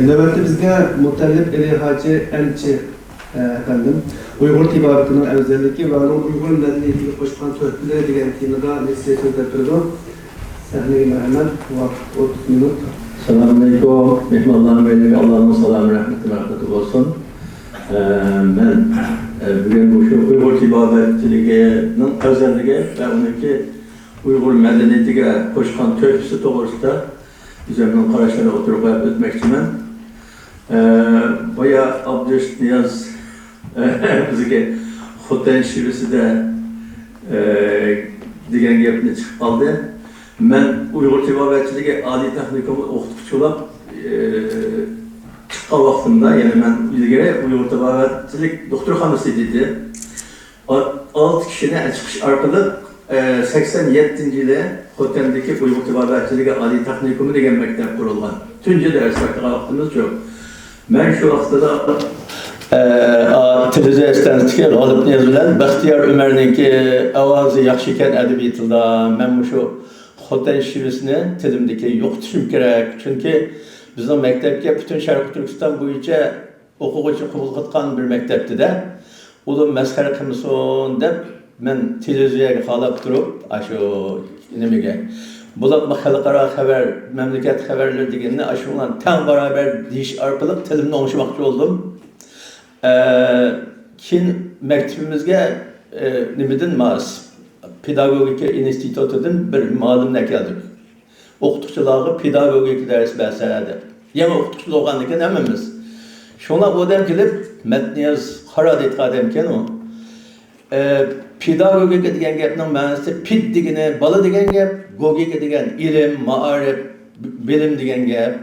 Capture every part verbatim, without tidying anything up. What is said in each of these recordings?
نۆۋەتتە بىزگە مۇتەللىپ ئېلى ھاجى ئەلچى، ئە، ئەپەندىم، ئۇيغۇر تېبابىتىنىڭ ئەۋزەللىكى ۋە ئۇنىڭ ئۇيغۇر مەدەنىيىتىگە قوشقان تۆھپىلىرى دېگەن تېمىدا نەسىھەت سۆزلەپ بېرىدۇ. سەھنىگە مەرھەمەت، ۋاقىت ئوتتۇز مىنۇت. ئەسسالامۇئەلەيكۇم. مېھمانلارنىڭ ھەممىگە ئاللانىڭ سالامى، رەھمىتى، بەرىكىتى بولسۇن. ئە، مەن، ئە، بۈگۈن مۇشۇ ئۇيغۇر تېبابەتچىلىكىنىڭ ئەۋزەللىكى ۋە ئۇنىڭكى ئۇيغۇر مەدەنىيىتىگە قوشقان تۆھپىسى توغرىسىدا ئۆزۈمنىڭ قاراشلىرىنى ئوتتۇرىغا قويۇپ ئۆتمەكچىمەن. ئە، بايا ئابدۇرېشىت نىياز، ئە، بىزگە خوتەن شىۋىسىدە، ئە، دېگەن گەپنى چىقىپ قالدى. مەن ئۇيغۇر تېبابەتچىلىكى ئالىي تېخنىكومىدا ئوقۇتقۇچى بولۇپ، ئە، چىققان ۋاقتىمدا، يەنى مەن ئىلگىرى ئۇيغۇر تېبابەتچىلىك دوختۇرخانىسى ئىدى. ئالتە كىشىنى چىقىش ئارقىلىق، ئە، سەكسەن يەتتىنچى يىلى خوتەندىكى ئۇيغۇر تېبابەتچىلىكى ئالىي تېخنىكومى دېگەن مەكتەپ قۇرۇلغان. تۇنجى دەرس بېرىدىغان ۋاقتىمىز شۇ. مەن شۇ ۋاقتىدا، ئە، ئا، تېلېۋىزىيە ئىستانسىسىدىكى غالىپ نىياز بىلەن بەختىيار ئۆمەرنىڭكى ئاۋازى ياخشى ئىكەن، ئەدەبىي تىلدا. مەن مۇشۇ خوتەن شىۋىسىنى تىلىمدىكى يوقىتىشىم كېرەك. چۈنكى بىزنىڭ مەكتەپكە پۈتۈن شەرقىي تۈركىستان بويىچە ئوقۇغۇچى قوبۇل قىلىدىغان بىر مەكتەپتىدە، ئۇلار مەسخىرە قىلمىسۇن دەپ، مەن تېلېۋىزىيەگە خالاپ تۇرۇپ، ئاشۇ نېمىگە، بولۇپمۇ خەلقئارا خەۋەر، مەملىكەت خەۋەرلىرى دېگەننى ئاشۇ بىلەن تەڭ باراۋەر دېيىش ئارقىلىق تىلىمنى ئوڭشىماقچى بولدۇم. ئە، كېيىن مەكتىپىمىزگە، ئە، نېمىدىن ماس، پېداگوگىكا ئىنستىتۇتىدىن بىر مۇئەللىمنى ئەكەلدۇق. ئوقۇتقۇچىلارغا پېداگوگىكا دەرس بەرسە دەپ. يېڭى ئوقۇتقۇچى بولغاندىكىن ھەممىمىز. شۇڭا ئۇ ئادەم كېلىپ، مەتنىياز قارا دەيدىغان ئادەمكەن ئۇ. ئە، پېداگوگىكا دېگەن گەپنىڭ مەنىسى پېد دېگىنى بالا دېگەن گەپ، گوگىكا دېگەن ئىلىم، مائارىپ، بىلىم دېگەن گەپ.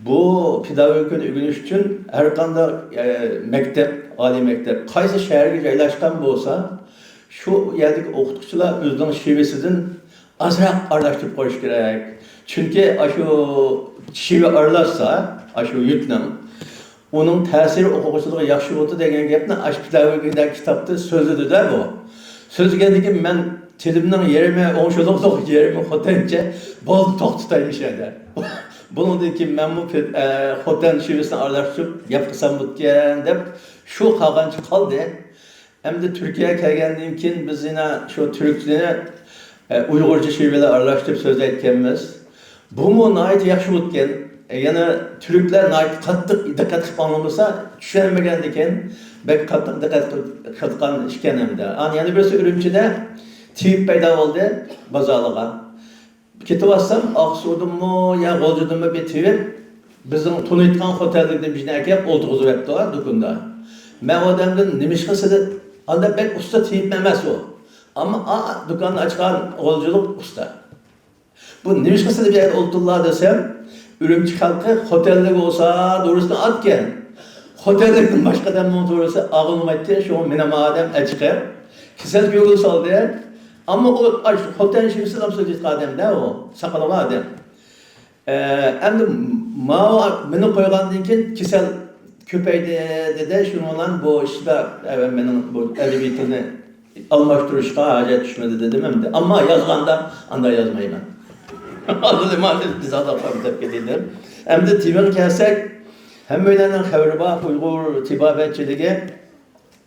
بۇ پېداگوگىكىنى ئۆگىنىش ئۈچۈن ھەر قانداق، ئە، مەكتەپ، ئالىي مەكتەپ، قايسى شەھەرگە جايلاشقان بولسا، شۇ يەردىكى ئوقۇتقۇچىلار ئۆزىنىڭ شىۋىسىدىن ئازراق ئارىلاشتۇرۇپ قويۇش كېرەك. چۈنكى ئاشۇ شىۋە ئارىلاشسا، ئاشۇ يۇرتنىڭ، ئۇنىڭ تەسىرى ئوقۇغۇچىلارغا ياخشى بولىدۇ دېگەن گەپنى ئاشۇ پېداگوگىكا كىتابتا سۆزلىدى-دە بۇ. سۆزلىگەندىن كېيىن مەن تىلىمنىڭ يېرىمى ئوڭشىلىقلىق، يېرىمى خوتەنچە، بولدى، توختىتاي مۇشۇ يەردە. بۇنىڭدىن كېيىن مەنمۇ پې-، ئە، خوتەن شىۋىسىنى ئارىلاشتۇرۇپ گەپ قىلسام بوپتىكەن دەپ، شۇ قالغانچە قالدى. ئەمدى تۈركىيەگە كەلگەندىن كېيىن بىز يەنە شۇ تۈركنى، ئە، ئۇيغۇرچە شىۋە بىلەن ئارىلاشتۇرۇپ سۆزلەيدىكەنمىز. بۇمۇ ناھايىتى ياخشى بولىدىكەن. يەنە تۈركلەر ناھايىتى قاتتىق دىققەت قىلىپ ئاڭلىمىسا، چۈشەنمىگەندىكىن بەك قاتتىق دىققەت قىلىدىغان ئىكەن ئەمدى. ئان-، يەنە بىرسى ئۈرۈمچىدە تېۋىپ پەيدا بولدى بازارلىغا. كېتىۋاتسام، ئاقسۇدىنمۇ يا غۇلجىدىنمۇ بىر تېۋىپ، بىزنىڭ تونۇيدىغان خوتەنلىكتىن بىرنى ئەكەپ ئولتۇرغۇزۇۋەپتۇ دۇكاندا. مەن ئۇ ئادەمدىن نېمىشقا سىلى ئاندا بەك ئۇستا تېۋىپ ئەمەس ئۇ. ئەمما ئا، دۇكاننى ئاچقان غۇلجىلىق ئۇستا. بۇ نېمىشقا سىلى بۇ يەردە ئولتۇرلا دېسەم، ئۈرۈمچى خەلقى خوتەنلىك بولسا دورىسىنى ئاتكەن. خوتەنلىكتىن باشقا ئادەمنىڭ دورىسى ئاغىنىمايتتى، شۇڭا مېنى ما ئادەم ئەچىقىپ كېسەل كۆرگىلى سالدى. ئەمما ئۇ ئاش-، خوتەن شىۋىسى دەپ سۆزلەيدىغان ئادەمدە ئۇ، ساقىلى بار ئادەم. ئە، ئەمدى ماۋۇ مېنى قويغاندىن كېيىن كېسەل كۆپەيدى دېدى. شۇنىڭ بىلەن بۇ ئىشتا، ئە، مېنىڭ بۇ ئەدەبىي تىلنى ئالماشتۇرۇشقا ھاجەت چۈشمىدى دېدىم ئەمدى. ئەمما يازغاندا ئانداق يازمايمەن. ھازىر مانا بىز ئاداقلار دەپ كېتىدۇ. ئەمدى تېمىغا كەلسەك، ھەممەيلەننىڭ خەۋىرى بار، ئۇيغۇر تېبابەتچىلىكى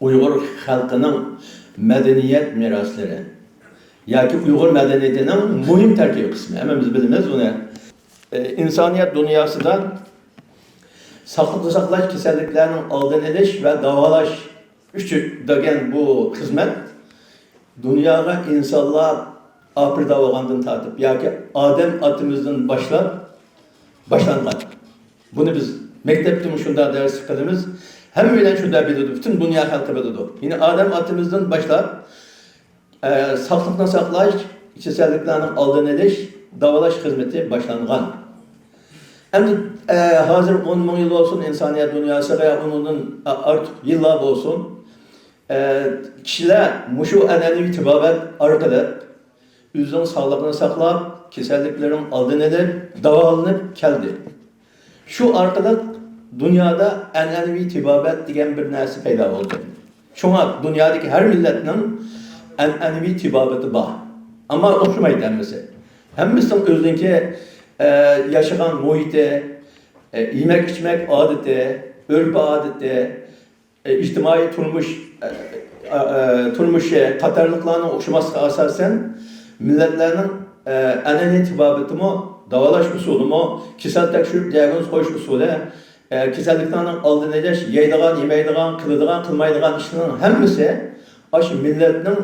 ئۇيغۇر خەلقىنىڭ مەدەنىيەت مىراسلىرى ياكى ئۇيغۇر مەدەنىيىتىنىڭ مۇھىم تەركىبىي قىسمى. ھەممىمىز بىلىمىز ئۇنى. ئىنسانىيەت دۇنياسىدا ساقلىقنى ساقلاش، كېسەللىكلەرنىڭ ئالدىنى ئېلىش ۋە داۋالاش ئۈچۈن دېگەن بۇ خىزمەت دۇنياغا ئىنسانلار ئاپىرىدە بولغاندىن تارتىپ ياكى ئادەم ئاتىمىزدىن باشلاپ باشلانغان. بۇنى بىز مەكتەپتىمۇ شۇنداق دەرس قىلىمىز. ھەممە بىلەن شۇنداق بىلىدۇ. پۈتۈن دۇنيا خەلقى بىلىدۇ. يەنى ئادەم ئاتىمىزدىن باشلاپ، ئە، ساقلىقنى ساقلاش، كېسەللىكلەرنىڭ ئالدىنى ئېلىش، داۋالاش خىزمىتى باشلانغان. ئەمدى، ئە، ھازىر ئون مىڭ يىل بولسۇن، ئىنسانىيەت دۇنياسىغا ئۇنىڭدىن ئارتۇق يىللار بولسۇن، ئە، كىشىلەر مۇشۇ ئەنئەنىۋى تېبابەت ئارقىلىق ئۆزىنىڭ ساغلىقىنى ساقلاپ، كېسەللىكلىرىنىڭ ئالدىنى ئېلىپ، داۋالىنىپ كەلدى. شۇ ئارقىلىق دۇنيادا ئەنئەنىۋى تېبابەت دېگەن بىر نەرسە پەيدا بولدى. شۇڭا دۇنيادىكى ھەر مىللەتنىڭ ئەنئەنىۋى تېبابىتى بار. ئەمما ئوخشىمايدۇ ھەممىسى. ھەممىسىنىڭ ئۆزىنىڭكى، ئە، ياشىغان مۇھىتى، ئە، يېمەك-ئىچمەك ئادىتى، ئۆرپ-ئادىتى، ئە، ئىجتىمائىي تۇرمۇش، ئە، ئە، ئە، تۇرمۇشى قاتارلىقلارنىڭ ئوخشىماسلىقىغا ئاساسەن، مىللەتلەرنىڭ، ئە، ئەنئەنىۋى تېبابىتىمۇ، داۋالاش ئۇسۇلىمۇ، كېسەل تەكشۈرۈپ دىياگنوز قويۇش ئۇسۇلى، ئە، كېسەللىكلەرنىڭ ئالدىنى ئېلىش، يەيدىغان، يېمەيدىغان، قىلىدىغان، قىلمايدىغان ئىشلىرىنىڭ ھەممىسى ئاشۇ مىللەتنىڭ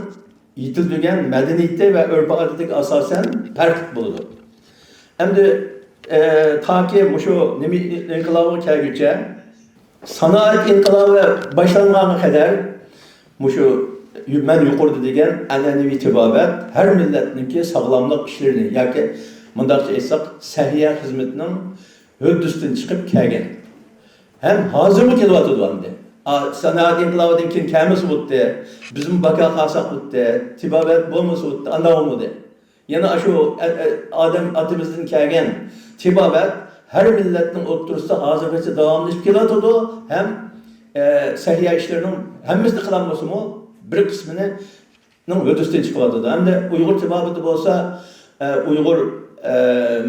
يېتىلدۈرگەن مەدەنىيىتى ۋە ئۆرپ-ئادىتىگە ئاساسەن پەرقلىق بولىدۇ. ئەمدى، ئە، تاكى مۇشۇ نېمە ئىنقىلابىغا كەلگۈچە، سانائەت ئىنقىلابى باشلانغانغا قەدەر مۇشۇ مەن يۇقىرىدا دېگەن ئەنئەنىۋى تېبابەت ھەر مىللەتنىڭكى ساغلاملىق ئىشلىرىنى ياكى مۇنداقچە ئېيتساق، سەھىيە خىزمىتىنىڭ ھۆددىسىدىن چىقىپ كەلگەن. ھەم ھازىرمۇ كېلىۋاتىدۇ ئەمدى. ئا، سانائەت ئىنقىلابىدىن كېيىن كەلمىسە بولدى، بىزمۇ باكا قالساق بولدى، تېبابەت بولمىسا بولدى، ئانداق بولمىدى. يەنە ئاشۇ، ئە، ئە، ئادەم ئاتىمىزدىن كەلگەن تېبابەت ھەر مىللەتنىڭ ئوتتۇرىسىدا ھازىرغىچە داۋاملىشىپ كېلىۋاتىدۇ. ھەم، ئە، سەھىيە ئىشلىرىنىڭ ھەممىسىنى قىلالمىسىمۇ، بىر قىسمىنى نىڭ ھۆددىسىدىن چىقىۋاتىدۇ. ئەمدى ئۇيغۇر تېبابىتى بولسا، ئە، ئۇيغۇر، ئە،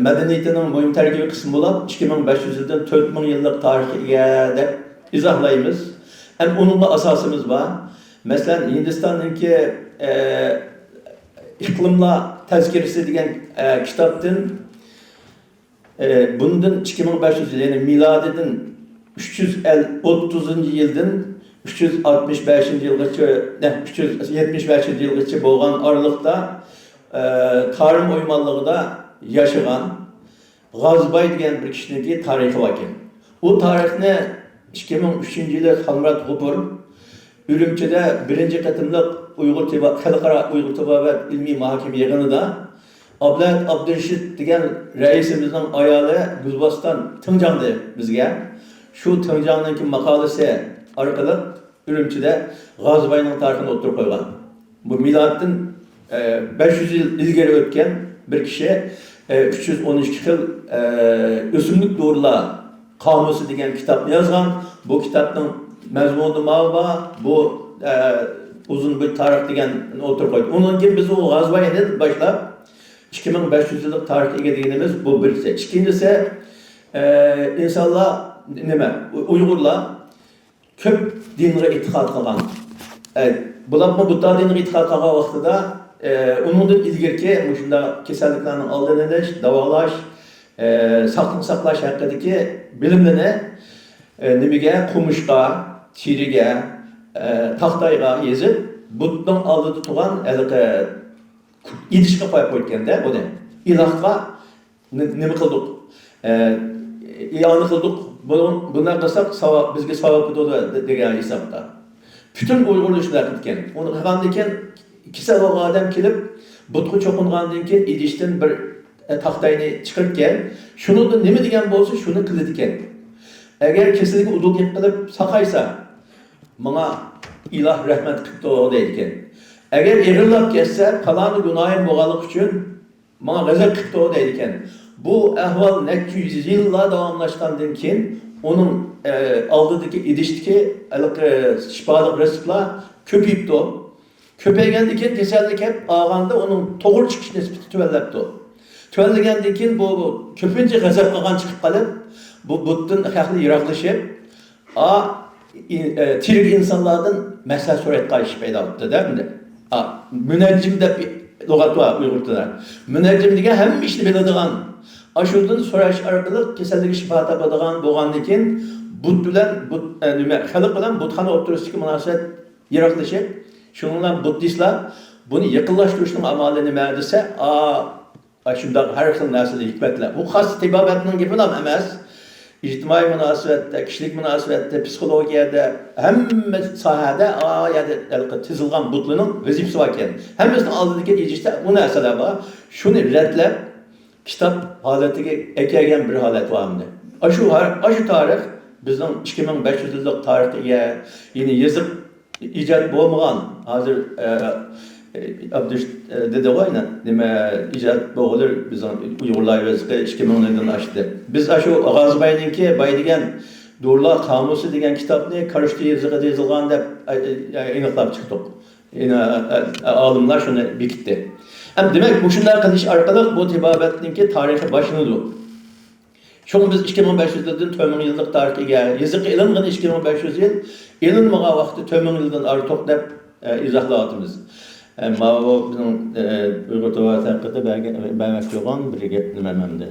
مەدەنىيىتىنىڭ مۇھىم تەركىبىي قىسمى بولۇپ، ئىككى مىڭ بەش يۈز يىلدىن تۆت مىڭ يىللىق تارىخقا ئىگە دەپ ئىزاھلايمىز. ھەم ئۇنىڭغا ئاساسىمىز بار. مەسىلەن، ھىندىستاننىڭكى، ئە، ئىقلىملار تەزكىرىسى دېگەن، ئە، كىتابتىن ئى، بۇندىن ئىككى مىڭ بەش يۈز يىل، يەنى مىلادىدىن ئۈچ يۈز ئوتتۇزىنچى يىلدىن ئۈچ يۈز ئاتمىش بەشىنچى يىلغىچە، نە، ئۈچ يۈز يەتمىش بەشىنچى يىلغىچە بولغان ئارىلىقتا، ئى، تارىم ئويمانلىقىدا ياشىغان غازباي دېگەن بىر كىشىنىڭكى تارىخى باركەن. ئۇ تارىخنى ئىككى مىڭ ئۈچىنچى يىلى خالمۇرات غوپۇر ئۈرۈمچىدە بىرىنچى قېتىملىق ئۇيغۇر تېبا-، خەلقئارا ئۇيغۇر تېبابەت ئىلمىي مۇھاكىمە يىغىنىدا ئابلەت ئابدۇرېشىت دېگەن رەئىسىمىزنىڭ ئايالى گۈلباستان تىڭجاڭدى بىزگە. شۇ تىڭجاڭنىڭكى ماقالىسى ئارقىلىق ئۈرۈمچىدە غازىباينىڭ تارىخىنى ئوتتۇرىغا قويغان. بۇ مىلادتىن، ئە، بەش يۈز يىل ئىلگىرى ئۆتكەن بىر كىشى، ئە، ئۈچ يۈز ئون ئىككى خىل، ئە، ئۆسۈملۈك دورىلار قامۇسى دېگەن كىتابنى يازغان. بۇ كىتابنىڭ مەزمۇنىدا ماۋۇ بار، بۇ، ئە، ئۇزۇن بىر تارىخ دېگەننى ئوتتۇرىغا قويدى. ئۇنىڭدىن كېيىن بىز ئۇ غازىباينى باشلاپ، ئىككى مىڭ بەش يۈز يىللىق تارىخقا ئىگە دېگىنىمىز بۇ بىرسى. ئىككىنچىسى، ئە، ئىنسانلار، نېمە، ئۇ-، ئۇيغۇرلار كۆپ دىنغا ئېتىقاد قىلغان. ئە، بولۇپمۇ بۇددا دىنىغا ئېتىقاد قىلغان ۋاقتىدا، ئە، ئۇنىڭدىن ئىلگىرىكى مۇشۇنداق كېسەللىكلەرنىڭ ئالدىنى ئېلىش، داۋالاش، ئە، ساقلىق ساقلاش ھەققىدىكى بىلىملىرىنى، ئە، نېمىگە، قومۇشقا، تېرىگە، ئە، تاختايغا يېزىپ، بۇتنىڭ ئالدىدا تۇرغان ھېلىقى ئىدىشقا قويۇپ قويىدىكەن-دە بۇنى. ئىلاھقا نى-، نېمە قىلدۇق؟ ئە، ئىئانە قىلدۇق. بۇنى، بۇنداق قىلساق ساۋاب، بىزگە ساۋاب كېتىدۇ دە-، دېگەن ھېسابتا. پۈتۈن ئۇيغۇرلار شۇنداق قىلىدىكەن. ئۇنى قىلغاندىن كېيىن كېسەل بولغان ئادەم كېلىپ، بۇتقا چوقۇنغاندىن كېيىن ئىدىشتىن بىر، ئە، تاختاينى چىقىرىدىكەن. شۇنىڭدا نېمە دېگەن بولسا، شۇنى قىلىدىكەن. ئەگەر كېسىلىگە ئۇدۇل قىلىپ ساقايسا، ماڭا ئىلاھ رەھمەت قىپتۇ دەيدىكەن. ئەگەر ئېغىرلاپ كەتسە، پالانى گۇناھىم بولغانلىقى ئۈچۈن ماڭا غەزەپ قىپتۇ دەيدىكەن. بۇ ئەھۋال نەچچە يۈز يىللار داۋاملاشقاندىن كېيىن ئۇنىڭ، ئە، ئالدىدىكى ئىدىشتىكى ھېلىقى شىپالىق رېتسېپلار كۆپىيىپتۇ. كۆپەيگەندىن كېيىن كېسەللىك كەپ قالغاندا ئۇنىڭ توغرا چىقىش نىسبىتى تۆۋەنلەپتۇ. تۆۋەنلىگەندىن كېيىن بۇ، بۇ كۆپىنچە غەزەپ قىلغان چىقىپ قېلىپ، بۇ بۇتتىن خەقلەر يىراقلىشىپ، ئا، ئىن-، ئە، تىرىك ئىنسانلاردىن مەسلىھەت سورايدىغان ئىش پەيدا بوپتۇ-دە ئەمدى. ئا، مۇنەججىم دەپ لۇغەت بار ئۇيغۇر تىلىدا. مۇنەججىم دېگەن ھەممە ئىشنى بىلىدىغان، ئاشۇندىن سوراش ئارقىلىق كېسەللىككە شىپا تاپىدىغان بولغاندىن كېيىن، بۇت بىلەن بۇت، ئە، نېمە، خەلق بىلەن بۇتخانا ئوتتۇرىسىدىكى مۇناسىۋەت يىراقلىشىپ، شۇنىڭ بىلەن بۇددىستلار بۇنى يېقىنلاشتۇرۇشنىڭ ئامالى نېمە دېسە، ئا، ئاشۇنداق ھەر خىل نەرسىدە ھېكمەتلەر. بۇ خاس تېبابەتنىڭ گېپىلا ئەمەس. ئىجتىمائىي مۇناسىۋەتتە، كىشىلىك مۇناسىۋەتتە، پسىخولوگىيەدە، ھەممە ساھەدە، ئا يەردە ھېلىقى تىزىلغان بۇتلىرىنىڭ ۋەزىپىسى باركەن. ھەممىسىنىڭ ئالدىدىكى ئىدىشتە بۇ نەرسىلەر بار. شۇنى رەتلەپ، كىتاب ھالىتىگە ئەكەلگەن بىر ھالەت بار ئەمدى. ئاشۇ ھار-، ئاشۇ تارىخ بىزنىڭ ئىككى مىڭ بەش يۈز يىللىق تارىخقا ئىگە، يەنى يېزىق ئىجاد بولمىغان، ھازىر، ئە، ئە، ئابدۇش، ئە، دېدىغۇ، ئەنە، نېمە، ئىجاد بولغىلى بىزنىڭ ئۇيغۇرلار يېزىقى ئىككى مىڭ يىلدىن ئاشتى. بىز ئاشۇ غازىباينىڭكى باي دېگەن دورىلار قامۇسى دېگەن كىتابنى كارشتى يېزىقىدا يېزىلغان دەپ، ئە، ئە، ئېنىقلاپ چىقتۇق. يەنە، ئە، ئە، ئالىملار شۇنى بېكىتتى. ھەم دېمەك، مۇشۇنداق قىلىش ئارقىلىق بۇ تېبابەتنىڭكى تارىخى باشلىنىدۇ. شۇڭا بىز ئىككى مىڭ بەش يۈز يىلدىن تۆت مىڭ يىللىق تارىخقا ئىگە، يېزىققا ئېلىنغىنى ئىككى مىڭ بەش يۈز يىل، ئېلىنمىغان ۋاقتى تۆت مىڭ يىلدىن ئارتۇق دەپ، ئە، ئىزاھلاۋاتىمىز. ئە، ماۋۇ بىزنىڭ، ئە، ئۇيغۇر تېبابىتى ھەققىدە بەرگەن، بەرمەكچى بولغان بىر گەپ نېمە ئەمدى.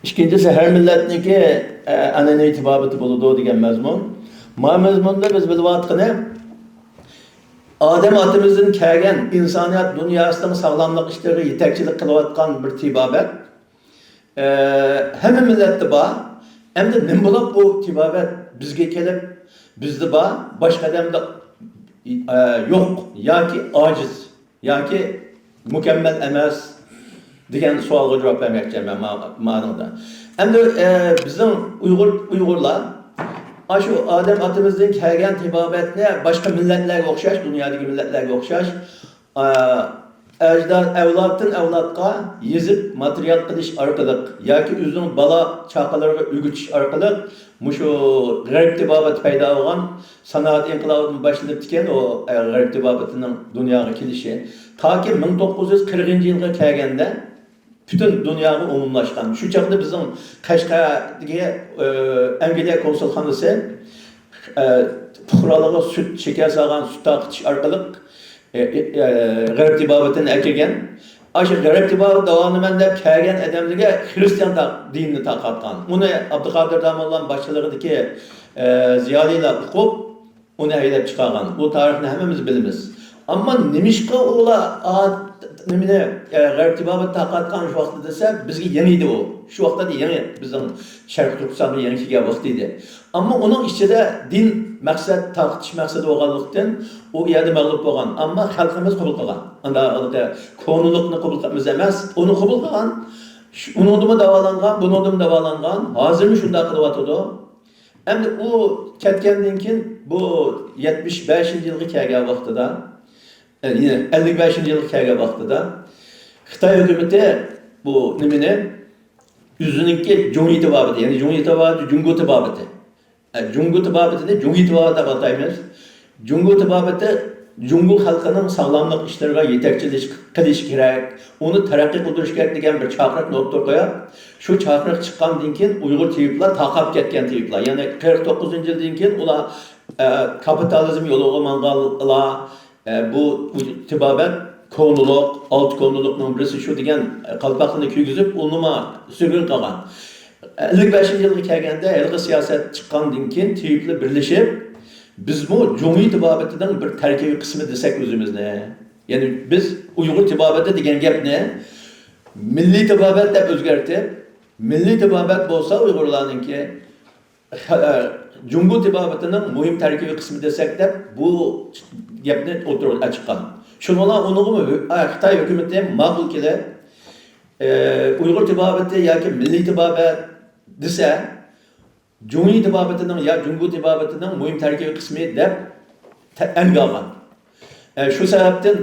ئىككىنچىسى، ھەر مىللەتنىڭكى، ئە، ئەنئەنىۋى تېبابىتى بولىدۇ دېگەن مەزمۇن. ما مەزمۇندا بىز بىلىۋاتقىنى، ئادەم ئاتىمىزدىن كەلگەن ئىنسانىيەت دۇنياسىنىڭ ساغلاملىق ئىشلىرىغا يېتەكچىلىك قىلىۋاتقان بىر تېبابەت. ئە، ھەممە مىللەتتە بار. ئەمدى نېمە بولۇپ بۇ تېبابەت بىزگە كېلىپ، بىزدە بار، باشقا ئادەمدە، ئە، يوق ياكى ئاجىز ياكى مۇكەممەل ئەمەس دېگەن سوئالغا جاۋاب بەرمەكچىمەن ما-، مانىڭدا. ئەمدى، ئە، بىزنىڭ ئۇيغۇر، ئۇيغۇرلار ئاشۇ ئادەم ئاتىمىزدىن كەلگەن تېبابەتنى باشقا مىللەتلەرگە ئوخشاش، دۇنيادىكى مىللەتلەرگە ئوخشاش، ئە، ئەجداد، ئەۋلادتىن ئەۋلادقا يېزىپ ماتېرىيال قىلىش ئارقىلىق ياكى ئۆزىنىڭ بالا چاقىلىرىغا ئۆگىتىش ئارقىلىق مۇشۇ غەرب تېبابىتى پەيدا بولغان، سانائەت ئىنقىلابىدىن باشلىنىپتىكەن ئۇ، ئە، غەرب تېبابىتىنىڭ دۇنياغا كېلىشى. تاكى مىڭ توققۇز يۈز قىرىقىنچى يىلغا كەلگەندە پۈتۈن دۇنياغا ئومۇملاشقان. شۇ چاغدا بىزنىڭ قەشقەردىكى، ئە، ئەنگلىيە كونسۇلخانىسى، ئە، پۇقرالارغا سۈت، شېكەر سالغان سۈت تارقىتىش ئارقىلىق، ئە، ئە، غەرب تېبابىتىنى ئەكىرگەن. ئاشۇ غەرب تېبابىتى داۋالىنىمەن دەپ كەلگەن ئادەملەرگە خىرىستىيان تا-، دىنىنى تارقاتقان. ئۇنى ئابدۇقادىر داموللام باشچىلىقىدىكى، ئە، زىيالىيلار ئۇقۇپ، ئۇنى ھەيدەپ چىقارغان. بۇ تارىخنى ھەممىمىز بىلىمىز. ئەمما نېمىشقا ئۇلار، ئا، نېمىنى، ئە، غەرب تېبابىتى تارقاتقان شۇ ۋاقىتتا دېسە، بىزگە يېڭى ئىدى ئۇ. شۇ ۋاقىتتا يېڭى، بىزنىڭ شەرقىي تۈركىستانغا يېڭى كەلگەن ۋاقتى ئىدى. ئەمما ئۇنىڭ ئىچىدە دىن مەقسەت، تارقىتىش مەقسىتى بولغانلىقتىن، ئۇ يەردە مەغلۇپ بولغان. ئەمما خەلقىمىز قوبۇل قىلغان. ئۇنداق ھالدا كونىلىقنى قوبۇل قىلىمىز ئەمەس، ئۇنى قوبۇل قىلغان. شۇ-، ئۇنىڭدىمۇ داۋالانغان، بۇنىڭدىمۇ داۋالانغان. ھازىرمۇ شۇنداق قىلىۋاتىدۇ. ئەمدى ئۇ كەتكەندىن كېيىن، بۇ يەتمىش بەشىنچى يىلغا كەلگەن ۋاقتىدا، ئەللىك بەشىنچى يىلغا كەلگەن ۋاقتىدا، خىتاي ھۆكۈمىتى بۇ نېمىنى، ئۆزىنىڭكى جۇڭيى تېبابىتى، يەنى جۇڭيى تېبابىتى، جۇڭگو تېبابىتى. ئە، جۇڭگو تېبابىتىنى جۇڭيى تېبابەت دەپ ئاتايمىز. جۇڭگو تېبابىتى جۇڭگو خەلقىنىڭ ساغلاملىق ئىشلىرىغا يېتەكچىلىك قىلىش كېرەك، ئۇنى تەرەققىي قىلدۇرۇش كېرەك دېگەن بىر چاقىرىقنى ئوتتۇرىغا قويۇپ، شۇ چاقىرىق چىققاندىن كېيىن ئۇيغۇر تېۋىپلار تارقاپ كەتكەن تېۋىپلار. يەنى قىرىق توققۇزىنچى يىلدىن كېيىن ئۇلار، ئە، كاپىتالىزم يولىغا ماڭغانلار، ئە، بۇ تېبابەت كونىلىق، ئالتە كونىلىقنىڭ بىرسى شۇ دېگەن، ئە، قالپاقنى كىيگۈزۈپ، ئۇنىمۇ سۈرگۈن قىلغان. ئەللىك بەشىنچى يىلغا كەلگەندە، ھېلىقى سىياسەت چىققاندىن كېيىن، تېۋىپلار بىرلىشىپ، بىزمۇ جۇڭيى تېبابىتىنىڭ بىر تەركىبىي قىسمى دېسەك ئۆزىمىزنى، يەنى بىز ئۇيغۇر تېبابىتى دېگەن گەپنى مىللىي تېبابەت دەپ ئۆزگەرتىپ، مىللىي تېبابەت بولسا ئۇيغۇرلارنىڭكى، خە-، جۇڭگو تېبابىتىنىڭ مۇھىم تەركىبىي قىسمى دېسەك دەپ بۇ گەپنى ئوتتۇرىغا چىققان. شۇنىڭ بىلەن ئۇنىڭغىمۇ ھۆ-، ئە، خىتاي ھۆكۈمىتى ماقۇل كېلىپ، ئە، ئۇيغۇر تېبابىتى ياكى مىللىي تېبابەت دېسە، جۇڭيى تېبابىتىنىڭ يا جۇڭگو تېبابىتىنىڭ مۇھىم تەركىبىي قىسمى دەپ تە-، ئەنگە ئالغان. ئە، شۇ سەۋەبتىن،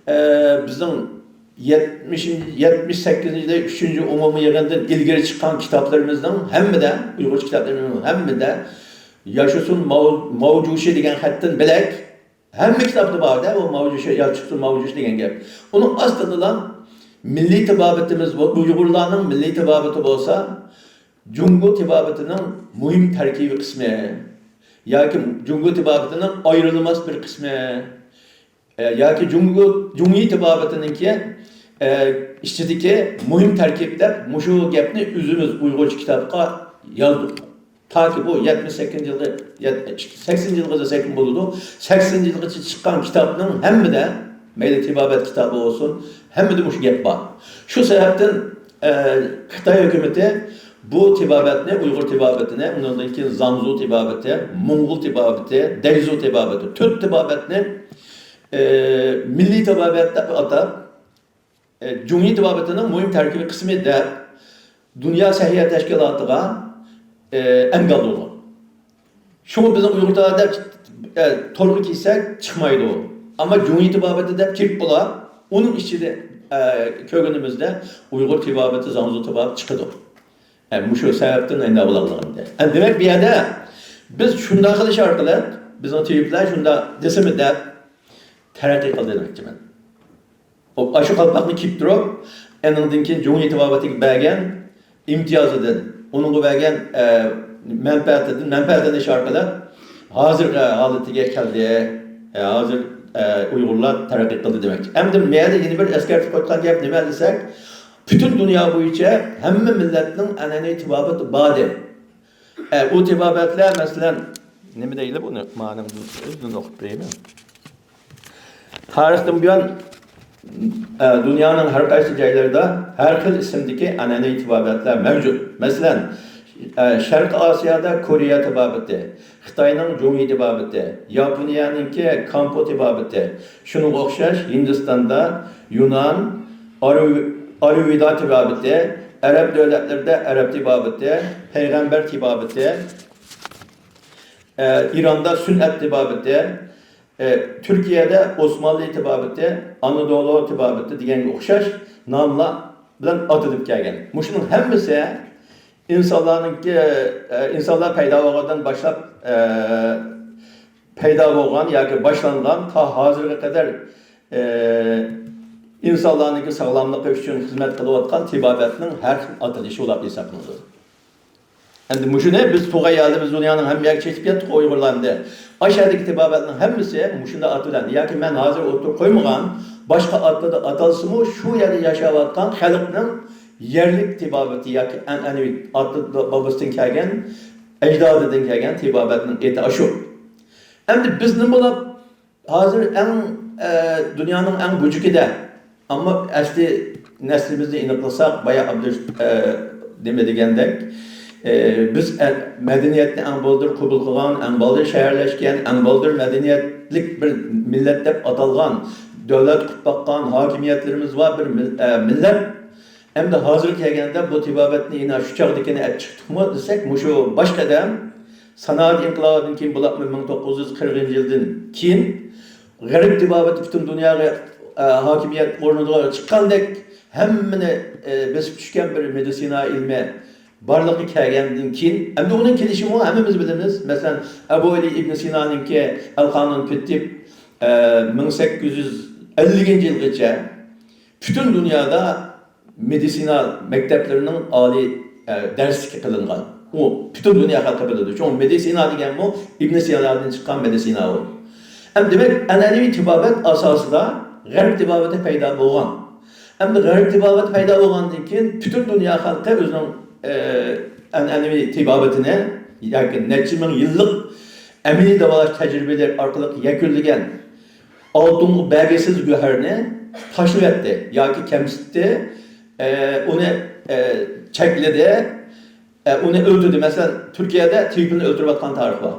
ئە، بىزنىڭ يەتمىشىنچى، يەتمىش سەككىزىنچى يىلى ئۈچىنچى ئومۇمىي يىغىندىن ئىلگىرى چىققان كىتابلىرىمىزنىڭ ھەممىدە، ئۇيغۇرچە كىتابلىرىمىزنىڭ ھەممىدە ياشىسۇن ماۋ-، ماۋجۇشى دېگەن خەتتىن بۆلەك ھەممە كىتابتا بار-دە، ئۇ ماۋجۇشى، ياشىسۇن ماۋجۇشى دېگەن گەپ. ئۇنىڭ ئاستىدىلا مىللىي تېبابىتىمىز، بۇ ئۇيغۇرلارنىڭ مىللىي تېبابىتى بولسا، جۇڭگو تېبابىتىنىڭ مۇھىم تەركىبىي قىسمى ياكى جۇڭگو تېبابىتىنىڭ ئايرىلماس بىر قىسمى، ئە، ياكى جۇڭگو، جۇڭيى تېبابىتىنىڭكى، ئە، ئىچىدىكى مۇھىم تەركىب دەپ مۇشۇ گەپنى ئۆزىمىز ئۇيغۇرچە كىتابقا يازدۇق. تاكى بۇ يەتمىش سەككىزىنچى يىلغا، يەت-، سەكسىنىنچى يىلغىچە دەسەكمۇ بولىدۇ. سەكسىنىنچى يىلغىچە چىققان كىتابنىڭ ھەممىدە، مەيلى تېبابەت كىتابى بولسۇن، ھەممىدە مۇشۇ گەپ بار. شۇ سەۋەبتىن، ئە، خىتاي ھۆكۈمىتى بۇ تېبابەتنى، ئۇيغۇر تېبابىتىنى، ئۇنىڭدىن كېيىن زاڭزۇ تېبابىتى، موڭغۇل تېبابىتى، دەيزۇ تېبابىتى، تۆت تېبابەتنى، ئە، مىللىي تېبابەت دەپ ئاتاپ، ئە، جۇڭيى تېبابىتىنىڭ مۇھىم تەركىبىي قىسمى دەپ، دۇنيا سەھىيە تەشكىلاتىغا، ئە، ئەنگال بولغان. شۇڭا بىزنىڭ ئۇيغۇر تېبابىتى دەپ، ئە، تورغا كىرسەك چىقمايدۇ. ئەمما جۇڭيى تېبابىتى دەپ كىرىپ بولا، ئۇنىڭ ئىچىدە، ئە، كۆرگىنىمىزدە ئۇيغۇر تېبابىتى، زاڭزۇ تېبابىتى چىقىدۇ. ئە، مۇشۇ سەۋەبتىن ئەنگە بولغانلىقىنى. ئە، دېمەك، بۇ يەردە بىز شۇنداق قىلىش ئارقىلىق، بىزنىڭ تېۋىپلار شۇنداق دېسىمۇ دەپ، تەرەققىي قىلدى دېمەكچىمەن. ئاشۇ قالپاقنى كىيىپ تۇرۇپ، ئېنىڭدىن كېيىن جۇڭيى تېبابىتىگە بەرگەن ئىمتىيازىدىن، ئۇنىڭغا بەرگەن، ئە، مەنپەئەتىدىن، مەنپەئەتلىنىش ئارقىلىق ھازىرقى ھالىتىگە كەلدى. ئە، ھازىر، ئە، ئۇيغۇرلار تەرەققىي قىلدى دېمەكچى. ئەمدى مەيەردە يەنە بىر ئەسكەرتىپ قويغان گەپ نېمە دېسەك، پۈتۈن دۇنيا بويىچە ھەممە مىللەتنىڭ ئەنئەنىۋى تېبابىتى بار دەيدۇ. ئە، ئۇ تېبابەتلەر، مەسىلەن، نېمە دەيلى بۇنى؟ مانا ئۆزىدىن ئوقۇپ بېرەيمەن. تارىختىن بۇيان، ئە، دۇنيانىڭ ھەر قايسى جايلىرىدا ھەر خىل ئىسىمدىكى ئەنئەنىۋى تېبابەتلەر مەۋجۇت. مەسىلەن، ئە، شەرقىي ئاسىيادا كورېيە تېبابىتى، خىتاينىڭ جۇڭيى تېبابىتى، ياپونىيەنىڭكى كامپو تېبابىتى، شۇنىڭغا ئوخشاش ھىندىستاندا يۇنان، ئاريۇ-، ئاريۇۋېدا تېبابىتى، ئەرەب دۆلەتلىرىدە ئەرەب تېبابىتى، پەيغەمبەر تېبابىتى، ئە، ئىراندا سۈنئەت تېبابىتى، ئە، تۈركىيەدە ئوسمانلى تېبابىتى، ئانادولۇ تېبابىتى دېگەنگە ئوخشاش ناملار بىلەن ئاتىلىپ كەلگەن. مۇشۇنىڭ ھەممىسى ئىنسانلارنىڭكى، ئە، ئىنسانلار پەيدا بولغاندىن باشلاپ، ئە، پەيدا بولغان ياكى باشلانغان تا ھازىرغا قەدەر، ئە، ئىنسانلارنىڭكى ساغلاملىقى ئۈچۈن خىزمەت قىلىۋاتقان تېبابەتنىڭ ھەر خىل ئاتىلىشى بولۇپ ھېسابلىنىدۇ. ئەمدى مۇشۇنى بىز تۇرغان يەردە بىز دۇنيانىڭ ھەممە يەرگە چېچىپ كەتتۇق ئۇيغۇرلارنى. ئاشۇ يەردىكى تېبابەتنىڭ ھەممىسى مۇشۇنداق ئاتىلىدۇ. ياكى مەن ھازىر ئوتتۇرىغا قويمىغان، باشقا ئاتلىدا ئاتالسىمۇ، شۇ يەردە ياشاۋاتقان خەلقنىڭ يەرلىك تېبابىتى ياكى ئەنئەنىۋى ئاتا بوۋىسىدىن كەلگەن، ئەجدادىدىن كەلگەن تېبابەتنىڭ ئېتى ئاشۇ. ئەمدى بىز نېمە بولۇپ ھازىر ئەڭ، ئە، دۇنيانىڭ ئەڭ بۇجىكىدە، ئەمما ئەسلى نەسلىمىزنى ئېنىقلىساق، بايا ئابدۇش، ئە، نېمە دېگەندەك، ئە، بىز، ئە، مەدەنىيەتنى ئەڭ بالدۇر قوبۇل قىلغان، ئەڭ بالدۇر شەھەرلەشكەن، ئەڭ بالدۇر مەدەنىيەتلىك بىر مىللەت دەپ ئاتالغان، دۆلەت قۇرۇپ باققان ھاكىمىيەتلىرىمىز بار بىر مىل-، ئە، مىللەت. ئەمدى ھازىرغا كەلگەندە بۇ تېبابەتنى يەنە شۇ چاغدىكىنى ئەپ چىقتۇقمۇ دېسەك، مۇشۇ باش قەدەم سانائەت ئىنقىلابىدىن كېيىن بولۇپمۇ مىڭ توققۇز يۈز قىرىقىنچى يىلدىن كېيىن غەرب تېبابىتى پۈتۈن دۇنياغا، ئە، ھاكىمىيەت ئورنىغا چىققاندەك ھەممىنى، ئە، بېسىپ چۈشكەن بىر مېدىتسىنا ئىلمى بارلىققا كەلگەندىن كېيىن، ئەمدى ئۇنىڭ كېلىشىمۇ ھەممىمىز بىلىمىز. مەسىلەن، ئەبۇ ئەلى ئىبن سىنانىڭكى ئەلقانۇن پىتتىب، ئە، مىڭ سەككىز يۈز ئەللىكىنچى يىلغىچە پۈتۈن دۇنيادا مېدىتسىنا مەكتەپلىرىنىڭ ئالىي، ئە، دەرسلىكى قىلىنغان. ئۇ پۈتۈن دۇنيا خەلقى بىلىدۇ. چۈنكى مېدىتسىنا دېگەنمۇ ئىبن سىنادىن چىققان مېدىتسىنا ئۇ. ھەم دېمەك، ئەنئەنىۋى تېبابەت ئاساسىدا غەرب تېبابىتى پەيدا بولغان. ئەمدى غەرب تېبابىتى پەيدا بولغاندىن كېيىن پۈتۈن دۇنيا خەلقى ئۆزىنىڭ، ئە، ئەنئەنىۋى تېبابىتىنى ياكى نەچچە مىڭ يىللىق ئەمەلىي داۋالاش تەجرىبىلىرى ئارقىلىق يەكۈنلىگەن ئالتۇن بەرگىسىز گۆھەرنى تاشلىۋەتتى ياكى كەمسىتتى، ئە، ئۇنى، ئە، چەكلىدى، ئە، ئۇنى ئۆلتۈردى. مەسىلەن، تۈركىيەدە تېۋىپنى ئۆلتۈرۈۋاتقان تارىخ بار.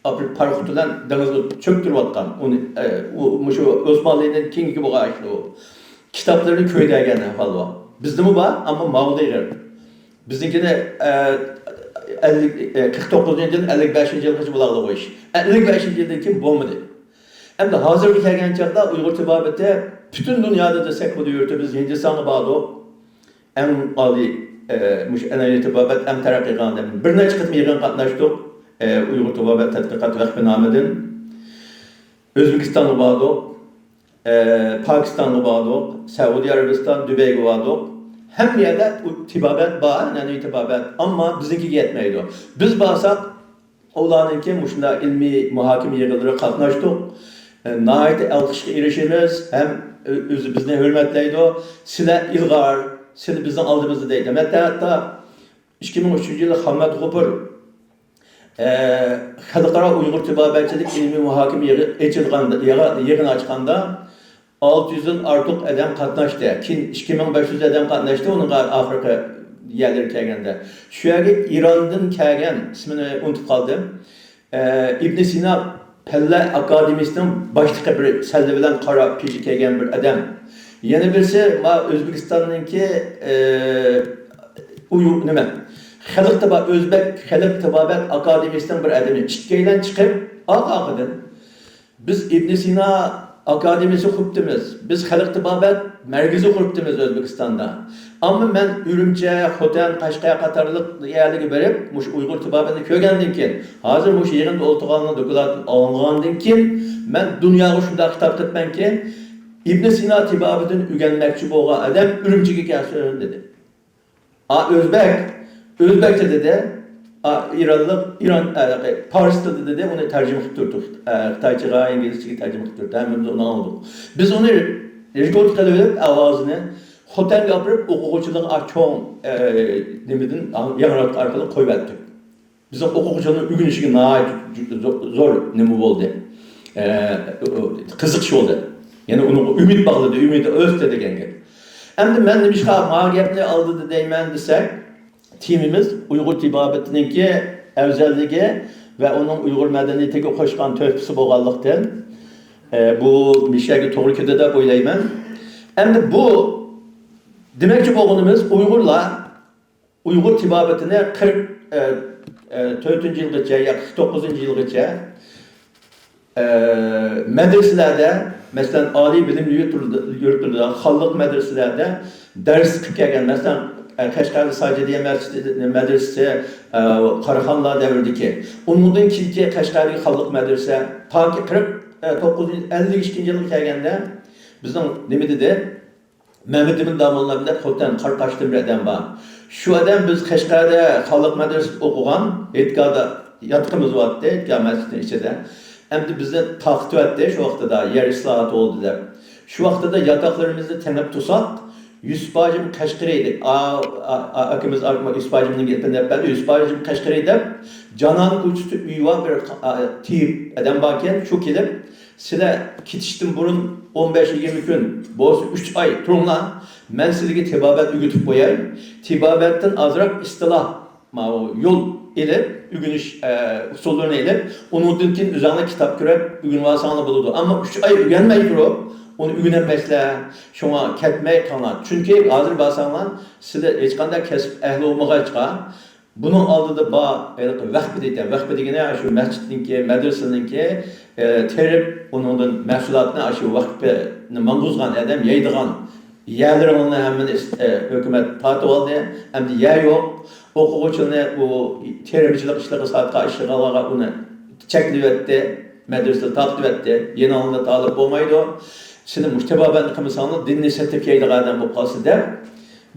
ئاپىرىپ پاراخوت بىلەن دېڭىزغا چۆكتۈرۈۋاتقان. ئۇنى، ئە، ئۇ، مۇشۇ ئوسمانلىدىن كېيىنكى بولغان ئىش ئۇ. كىتابلىرىنى كۆيدۈرگەن ئەھۋال بار. بىزدىمۇ بار، ئەمما ماۋۇدا ئېغىر. بىزنىڭكىنى، ئە، ئەللىك، ئە، قىرىق توققۇزىنچى يىلدىن ئەللىك بەشىنچى يىلغىچە بۇلاغلىغۇ ئىش. ئەللىك بەشىنچى يىلدىن كېيىن بولمىدى. ئەمدى ھازىرغا كەلگەن چاغدا ئۇيغۇر تېبابىتى پۈتۈن دۇنيادا دېسەك بولىدۇ، يۇرتى بىز ھىندىستانغا باردۇق. ئەڭ ئالىي، ئە، مۇشۇ ئەنئەنىۋى تېبابەت ئەڭ تەرەققىي قىلغان. بىر نەچچە قېتىم يىغىن قاتناشتۇق. ئە، ئۇيغۇر تېبابەت تەتقىقات ۋەقپى نامىدىن. ئۆزبېكىستانغا باردۇق. ئە، پاكىستانغا باردۇق، سەئۇدى ئەرەبىستان، دۇبەيگە باردۇق. ھەممە يەردە ئۇ تېبابەت بار، ئەنئەنىۋى تېبابەت. ئەمما بىزنىڭكىگە يەتمەيدۇ. بىز بارساق، ئۇلارنىڭكى مۇشۇنداق ئىلمىي مۇھاكىمە يىغىنلىرىغا قاتناشتۇق. ئە، ناھايىتى ئالقىشقا ئېرىشىمىز ھەم ئۆ-، ئۆزى بىزنى ھۆرمەتلەيدۇ. سىلەر ئىلغار، سىلەر بىزنىڭ ئالدىمىزدا دەيدۇ. ھەتتا، ھەتتا ئىككى مىڭ ئۈچىنچى يىلى خاممەت غوپۇر ئە، خەلقئارا ئۇيغۇر تېبابەتچىلىك ئىلمىي مۇھاكىمە يىغى-، ئېچىلغاندا، يىغا-، يىغىنى ئاچقاندا، ئالتە يۈزدىن ئارتۇق ئادەم قاتناشتى. كېيىن ئىككى مىڭ بەش يۈز ئادەم قاتناشتى، ئۇنىڭغا ئاخىرقى يەرلىرى كەلگەندە. شۇ يەرگە ئىراندىن كەلگەن، ئىسمىنى ئۇنتۇپ قالدىم. ئە، ئىبنى سىنا پەنلەر ئاكادېمىيىسىنىڭ باشلىقى بىر سەللە بىلەن قارا پېشى كىيگەن بىر ئادەم. يەنە بىرسى، ما ئۆزبېكىستاننىڭكى، ئە، ئۇيۇ-، نېمە، خەلق تېبا-، ئۆزبەك خەلق تېبابەت ئاكادېمىيىسىنىڭ بىر ئادىمى ئىككىيلەن چىقىپ، ئاق-ئاقىدىن، «بىز ئىبنى سىنا ئاكادېمىيىسى قۇرۇپتىمىز، بىز خەلق تېبابەت مەركىزى قۇرۇپتىمىز ئۆزبېكىستاندا. ئەمما مەن ئۈرۈمچى، خوتەن، قەشقەر قاتارلىق يەرلەرگە بېرىپ، مۇشۇ ئۇيغۇر تېبابەتنى كۆرگەندىن كېيىن، ھازىر مۇشۇ يىغىندا ئولتۇرغانلارنىڭ دوكلاتىنى ئاڭلىغاندىن كېيىن، مەن دۇنياغا شۇنداق خىتاب قىلىپمەنكى، ئىبنى سىنا تېبابىتىنى ئۆگەنمەكچى بولغان ئادەم ئۈرۈمچىگە كەلسۇن» دېدى. ئا، ئۆزبەك، ئۆزبەكچە دېدى. ئا، ئىرانلىق، ئىران، ئە، پارس تىلىدا دېدى، ئۇنى تەرجىمە قىلىپ تۇردۇق. ئە، خىتايچىغا، ئىنگلىزچىگە تەرجىمە قىلىپ تۇردى. ھەممىمىز ئۇنى ئاڭلىدۇق. بىز ئۇنى رېكورد قىلىۋېلىپ، ئاۋازىنى خوتەنگە ئاپىرىپ، ئوقۇغۇچىلارغا چوڭ، ئە، نېمىدىن، ياڭراتقۇ ئارقىلىق قويۇۋەتتۇق. بىزنىڭ ئوقۇغۇچىلارنىڭ ئۆگىنىشىگە ناھايىتى زو-، زور نېمە بولدى. ئە، قىزىقىش بولدى. يەنى ئۇنىڭغا ئۈمىد باغلىدى، ئۈمىدى ئۆستى دېگەن گەپ. ئەمدى مەن نېمىشقا ما گەپنى ئالدىدا دەيمەن دېسەك، تېمىمىز ئۇيغۇر تېبابىتىنىڭكى ئەۋزەللىكى ۋە ئۇنىڭ ئۇيغۇر مەدەنىيىتىگە قوشقان تۆھپىسى بولغانلىقتىن، ئە، بۇ مىشەگە توغرا كېلىدۇ دەپ ئويلايمەن. ئەمدى بۇ دېمەكچى بولغىنىمىز، ئۇيغۇرلار ئۇيغۇر تېبابىتىنى قىرىق، ئە، ئە، تۆتىنچى يىلغىچە ياكى قىرىق توققۇزىنچى يىلغىچە، ئە، مەدرىسىلەردە، مەسىلەن، ئالىي بىلىم يۇرتلىرىدا، خانلىق مەدرىسىلەردە دەرس قىلىپ كەلگەن. مەسىلەن، ئە، قەشقەردە ساجىدىيە مەسچىتى، مەدرىسىسى، ئە، قاراخانلار دەۋرىدىكى. ئۇنىڭدىن كېيىنكى قەشقەردىكى خانلىق مەدرىسە، تاكى قىرىق توققۇزىنچى، ئەللىك ئىككىنچى يىلغا كەلگەندە، بىزنىڭ نېمە دېدى؟ مەمەتئىمىن داموللام دەپ خوتەن قاراقاشتىن بىر ئادەم بار. شۇ ئادەم بىز قەشقەردە خانلىق مەدرىسىدە ئوقۇغان، ھېيتگاھدا ياتىقىمىز بارتتى، ھېيتگاھ مەسچىتىنىڭ ئىچىدە. ئەمدى بىزنى تارقىتىۋەتتى شۇ ۋاقتىدا، يەر ئىسلاھاتى بولدى دەپ. شۇ ۋاقتىدا ياتاقلىرىمىزنى تېڭىپ تۇرساق، يۈسۈپ ھاجىم قەشقىرى دەپ، ئا-، ئا-، ئا-، ئاكىمىز مۇشۇ ئىسپاجىمنىڭ گېپىنى دەپ بەردى. ئىسپاجىم قەشقىرى دەپ، جانان كوچىسى ئۆيى بار بىر، ئا، تېۋىپ ئادەم باركەن، شۇ كېلىپ، سىلەر كېتىشتىن بۇرۇن ئون بەش يىگىرمە كۈن، بولسا ئۈچ ئاي تۇرۇڭلار، مەن سىلەرگە تېبابەت ئۆگىتىپ قوياي. تېبابەتتىن ئازراق ئىستىلاھ، ماۋۇ يول ئېلىپ، ئۆگىنىش، ئە، ئۇسۇللىرىنى ئېلىپ، ئۇنىڭدىن كېيىن ئۆزۈڭلار كىتاب كۆرۈپ ئۆگىنىۋالساڭلار بولىدۇ. ئەمما ئۈچ ئاي ئۆگەنمەي تۇرۇپ، ئۇنى ئۆگىنەلمەيسىلەر. شۇڭا كەتمەي قالىڭلار. چۈنكى ھازىر بارساڭلار، سىلەر ھېچقانداق كەسىپ ئەھلى بولمىغاچقا، بۇنىڭ ئالدىدا بار ھېلىقى ۋەخپە دەيدىكەن. ۋەخپە دېگىنى شۇ مەسچىتنىڭكى، مەدرىسىنىڭكى، ئە، تېرىپ، ئۇنىڭدىن مەھسۇلاتنى شۇ ۋەخپىنى ماڭغۇزغان ئادەم، يەيدىغان يەرلىرىڭنى ھەممىنى ئىس-، ئە، ھۆكۈمەت تارتىۋالدى. ئەمدى يەر يوق. ئوقۇغۇچىلارنى ئۇ تېرىمچىلىق ئىشلىرىغا، سادىقە ئىشلىرىغا ئۇنى چەكلىۋەتتى. مەدرىسىدىن تارقىتىۋەتتى. يېنىڭلاردا تالىپ بولمايدۇ. سىلەر مۇشۇ تېبابەتنى قىلمىساڭلار، دىننى سېتىپ يەيدىغان ئادەم بولۇپ قالىسىلەر دەپ،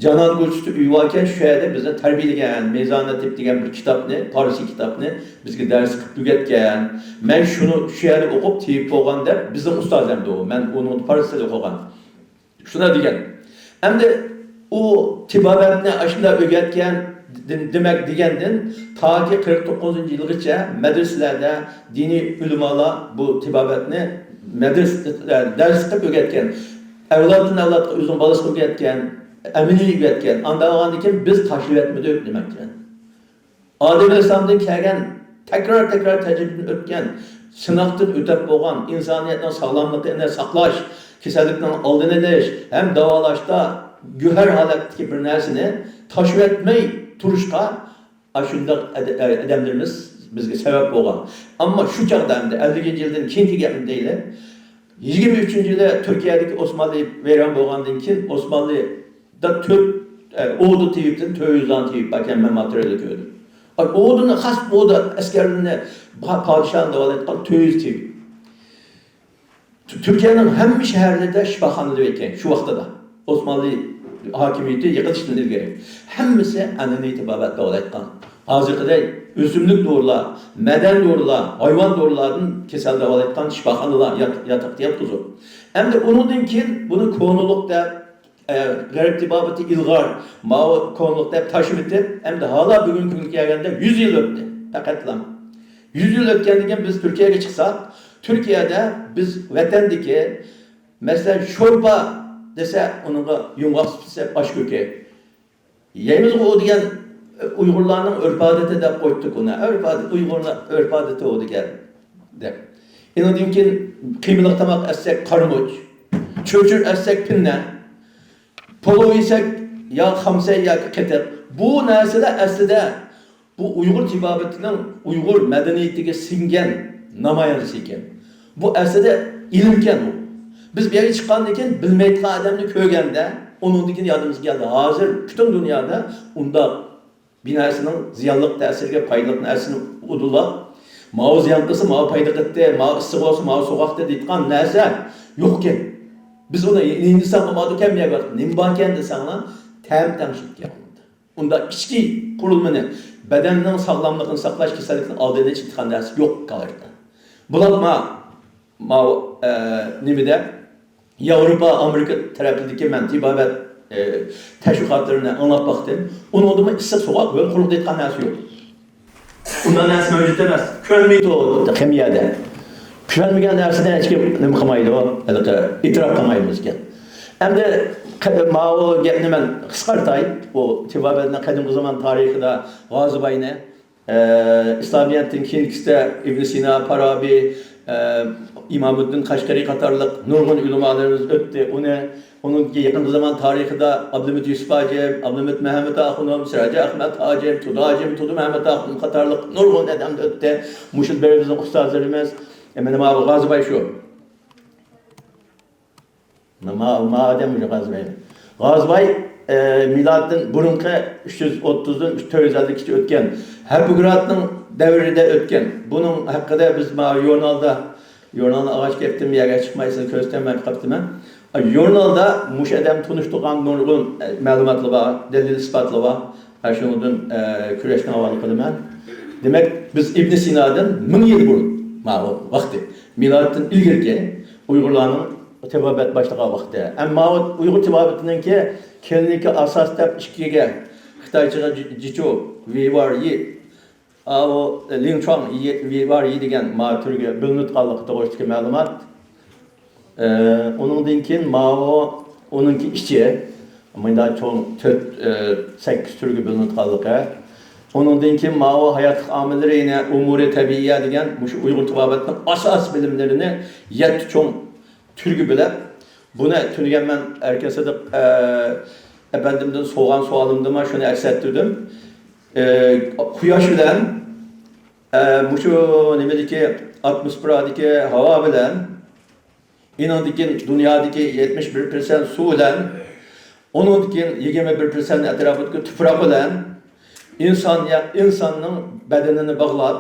جانان كوچىسى ئۆيى باركەن، شۇ يەردە بىزنى تەربىيەلىگەن، مىزان لەتىپ دېگەن بىر كىتابنى، پارسچە كىتابنى بىزگە دەرس قىلىپ ئۆگەتكەن. مەن شۇنى شۇ يەردە ئوقۇپ تېۋىپ بولغان دەپ، بىزنىڭ ئۇستاز ئەمدى ئۇ. مەن ئۇنىڭ پارسچىسىدا ئوقۇغان. شۇنداق دېگەن. ئەمدى ئۇ تېبابەتنى ئاشۇنداق ئۆگەتكەن، دېم-، دېمەك دېگەندىن، تاكى قىرىق توققۇزىنچى يىلغىچە مەدرىسىلەردە دىنىي ئۆلىمالار بۇ تېبابەتنى مەدرىسە، دەرس قىلىپ ئۆگەتكەن. ئەۋلادتىن ئەۋلادقا ئۆزىنىڭ بالىسىغا ئۆگەتكەن، ئەمەلىي ئۆگەتكەن. ئانداق بولغاندىن كېيىن بىز تاشلىۋەتمىدۇق دېمەكچىمەن. ئادەم ئەلەيھىسسالامدىن كەلگەن، تەكرار-تەكرار تەجرىبىدىن ئۆتكەن، سىناقتىن ئۆتۈپ بولغان، ئىنسانىيەتنىڭ ساغلاملىقىنى ساقلاش، كېسەللىكنىڭ ئالدىنى ئېلىش ھەم داۋالاشتا گۆھەر ھالەتتىكى بىر نەرسىنى تاشلىۋەتمەي تۇرۇشقا ئاشۇنداق ئەد-، ئادەملىرىمىز بىزگە سەۋەب بولغان. ئەمما شۇ چاغدا ئەمدى ئەللىكىنچى يىلدىن كېيىنكى گەپنى دەيلى. يىگىرمە ئۈچىنچى يىلى تۈركىيەدىكى ئوسمانلى ۋەيران بولغاندىن كېيىن ئوسمانلىدا تۆت، ئە، ئودا تېۋىپتىن تۆت يۈز دانە تېۋىپ باركەن، مەن ماتېرىيالدا كۆردۈم. ئاي، ئودىنى خاس ئودا ئەسكەرلىرىنى پا-، پادىشاھنى داۋالايدىغان تۆت يۈز تېۋىپ. تۈ-، تۈركىيەنىڭ ھەممە شەھەرلىرىدە شىپاخانىلار ئىكەن شۇ ۋاقتىدا. ئوسمانلى ھاكىمىيىتى يىقىلىشتىن ئىلگىرى. ھەممىسى ئەنئەنىۋى تېبابەت داۋالايدىغان. ھازىرقىدەك ئۆسۈملۈك دورىلار، مەدەن دورىلار، ھايۋان دورىلاردىن كېسەل داۋالايدىغان شىپاخانىلار يات-، ياتاقتا ياتقۇزۇپ. ئەمدى ئۇنىڭدىن كېيىن بۇنى كونىلىق دەپ، ئە، غەرب تېبابىتى ئىلغار، ماۋۇ كونىلىق دەپ تاشلىۋېتىپ، ئەمدى ھالا بۈگۈنكى كۈنگە كەلگەندە يۈز يىل ئۆتتى پەقەتلا. يۈز يىل ئۆتكەندىن كېيىن بىز تۈركىيەگە چىقساق، تۈركىيەدە بىز ۋەتەندىكى، مەسىلەن، شورپا دېسە، ئۇنىڭغا يۇمغاق سۈپىتى دېسە، ئاش كۆكى. يەيمىزغۇ ئۇ دېگەن ئۇيغۇرلارنىڭ ئۆرپ-ئادىتى دەپ قويدۇق ئۇنى. ئۆرپ-ئادەت، ئۇيغۇرلار ئۆرپ-ئادىتى ئۇ دېگەن دەپ. ئۇنىڭدىن كېيىن قىيمىلىق تاماق ئەتسەك قارىمۇچ، چۆچۈر ئەتسەك پىننە، پولۇ يېسەك يا خامسەي ياكى قېتىق. بۇ نەرسىلەر ئەسلىدە بۇ ئۇيغۇر تېبابىتىنىڭ ئۇيغۇر مەدەنىيىتىگە سىڭگەن نامايەندىسى ئىكەن. بۇ ئەسلىدە ئىلىمكەن ئۇ. بىز بۇ يەرگە چىققاندىن كېيىن بىلمەيدىغان ئادەمنى كۆرگەندە، ئۇنىڭدىن كېيىن يادىمىزغا كەلدى. ھازىر پۈتۈن دۇنيادا ئۇنداق بىر نەرسىنىڭ زىيانلىق تەسىرىگە پايدىلىق نەرسىنى ئۇدۇللاپ، ماۋۇ زىيان قىلسا، ماۋۇ پايدا قىلدى، ماۋۇ ئىسسىق بولسا، ماۋۇ سوغۇقتى دەيدىغان نەرسە يوقكەن. بىز ئۇنى ھىندىستانغا ماڭىدىكەن، بۇ يەردە نېمە باركەن دېسەڭلار، تەم تەڭشىدىكەن ئۇندا. ئۇنداق ئىچكى قۇرۇلمىنى، بەدەننىڭ ساغلاملىقىنى ساقلاش، كېسەللىكنىڭ ئالدىنى ئېلىش دېيىدىغان نەرسە يوق كاۋايىدتا. بۇلار ما-، ماۋۇ، ئە، نېمىدە، ياۋروپا، ئامېرىكا تەرەپلىرىدىكى مەن تېبابەت، ئە، تەشۋىقاتلىرىنى ئاڭلاپ باقتىم. ئۇنىڭدىمۇ ئىسسىق سوغۇق، ھۆل قۇرۇق دەيدىغان نەرسە يوق. ئۇنداق نەرسە مەۋجۇت ئەمەس. كۆرمەيدۇ خىمىيەدە. چۈشەنمىگەن نەرسىدە ھېچكىم نېمە قىلمايدۇ، ھېلىقى ئېتىراپ قىلمايمىزكەن. ئەمدى قە-، ماۋۇ گەپنى مەن قىسقارتاي. ئۇ تېبابەتنىڭ قەدىمكى زامان تارىخىدا غازىباينى، ئە، ئىسلامىيەتتىن كېيىنكىسىدە ئىبن سىنا، پارابى، ئە، ئىمامىددىن قەشقەرى قاتارلىق نۇرغۇن ئۆلىمالىرىمىز ئۆتتى. ئۇنى ئۇنىڭ يېقىنقى زامان تارىخىدا ئابلىمىت يۈسۈپ ھاجىم، ئابلىمىت مەمەت ئاخۇنۇم، سىراجى ئەخمەت ھاجىم، تۇدۇ ھاجىم، تۇدۇ مەمەت ئاخۇنۇم قاتارلىق نۇرغۇن ئادەم ئۆتتى. مۇشۇ بىر بىزنىڭ ئۇستازلىرىمىز، ئە، مانا ماۋۇ غازىباي شۇ. ما-، ما-، ما ئادەم مۇشۇ غازىباي. غازىباي، ئە، مىلادتىن بۇرۇنقى ئۈچ يۈز ئوتتۇزدىن تۆت يۈز ئەللىككىچە ئۆتكەن، ھەپپىگراتنىڭ دەۋرىدە ئۆتكەن. بۇنىڭ ھەققىدە بىز ماۋۇ ژۇرنالدا ژۇرنالنى ئاغاچ كەپتىم، يەرگە چىقماي سىزنى كۆرسىتەلمەي قاپتىمەن. ژۇرنالدا مۇشۇ ئادەم تونۇشتۇرغان نۇرغۇن، ئە، مەلۇماتلار بار، دەلىل ئىسپاتلار بار. ئە، شۇنىڭدىن، ئە، كۆرۈشنى ھاۋالە قىلىمەن. دېمەك، بىز ئىبن سىنادىن مىڭ يىل بۇرۇن، ماۋۇ ۋاقتى، مىلادتىن ئىلگىرىكى ئۇيغۇرلارنىڭ تېبابەت باشلىغان ۋاقتى. ئەمما ئۇيغۇر تېبابىتىنىڭكى كلىنىكا ئاساس دەپ ئىككىگە، خىتايچىغا جى-، جىچۇ، ۋىۋار يى، ئاۋۇ لىڭچۇاڭ يى، ۋىۋار يى دېگەن ما تۈرگە بۆلۈنۈۋاتقانلىقى توغرىسىدىكى مەلۇمات. ئە، ئۇنىڭدىن كېيىن ماۋۇ، ئۇنىڭكى ئىچى، مۇنداق چوڭ تۆت، ئە، سەككىز تۈرگە بۆلۈنۈۋاتقانلىقى. ئۇنىڭدىن كېيىن ماۋۇ ھاياتلىق ئامىللىرى يەنە ئۇمۇرى تەبىئىيە دېگەن مۇشۇ ئۇيغۇر تېبابەتنىڭ ئاساسىي بىلىملىرىنى يەتتە چوڭ تۈرگە بۆلۈپ، بۇنى تۈنۈگۈن مەن ئەركىن سىدىق، ئە، ئەپەندىمدىن سورىغان سوئالىمدىمۇ شۇنى ئەكس ئەتتۈردۈم. ئە، قۇياش بىلەن، ئە، مۇشۇ نېمىدىكى، ئاتموسفېرادىكى ھاۋا بىلەن، ئېنىڭدىن كېيىن دۇنيادىكى يەتمىش بىر پىرسەنت سۇ بىلەن، ئۇنىڭدىن كېيىن يىگىرمە بىر پىرسەنت ئەتراپىدىكى تۇپراق بىلەن ئىنسان يا-، ئىنساننىڭ بەدىنىنى باغلاپ،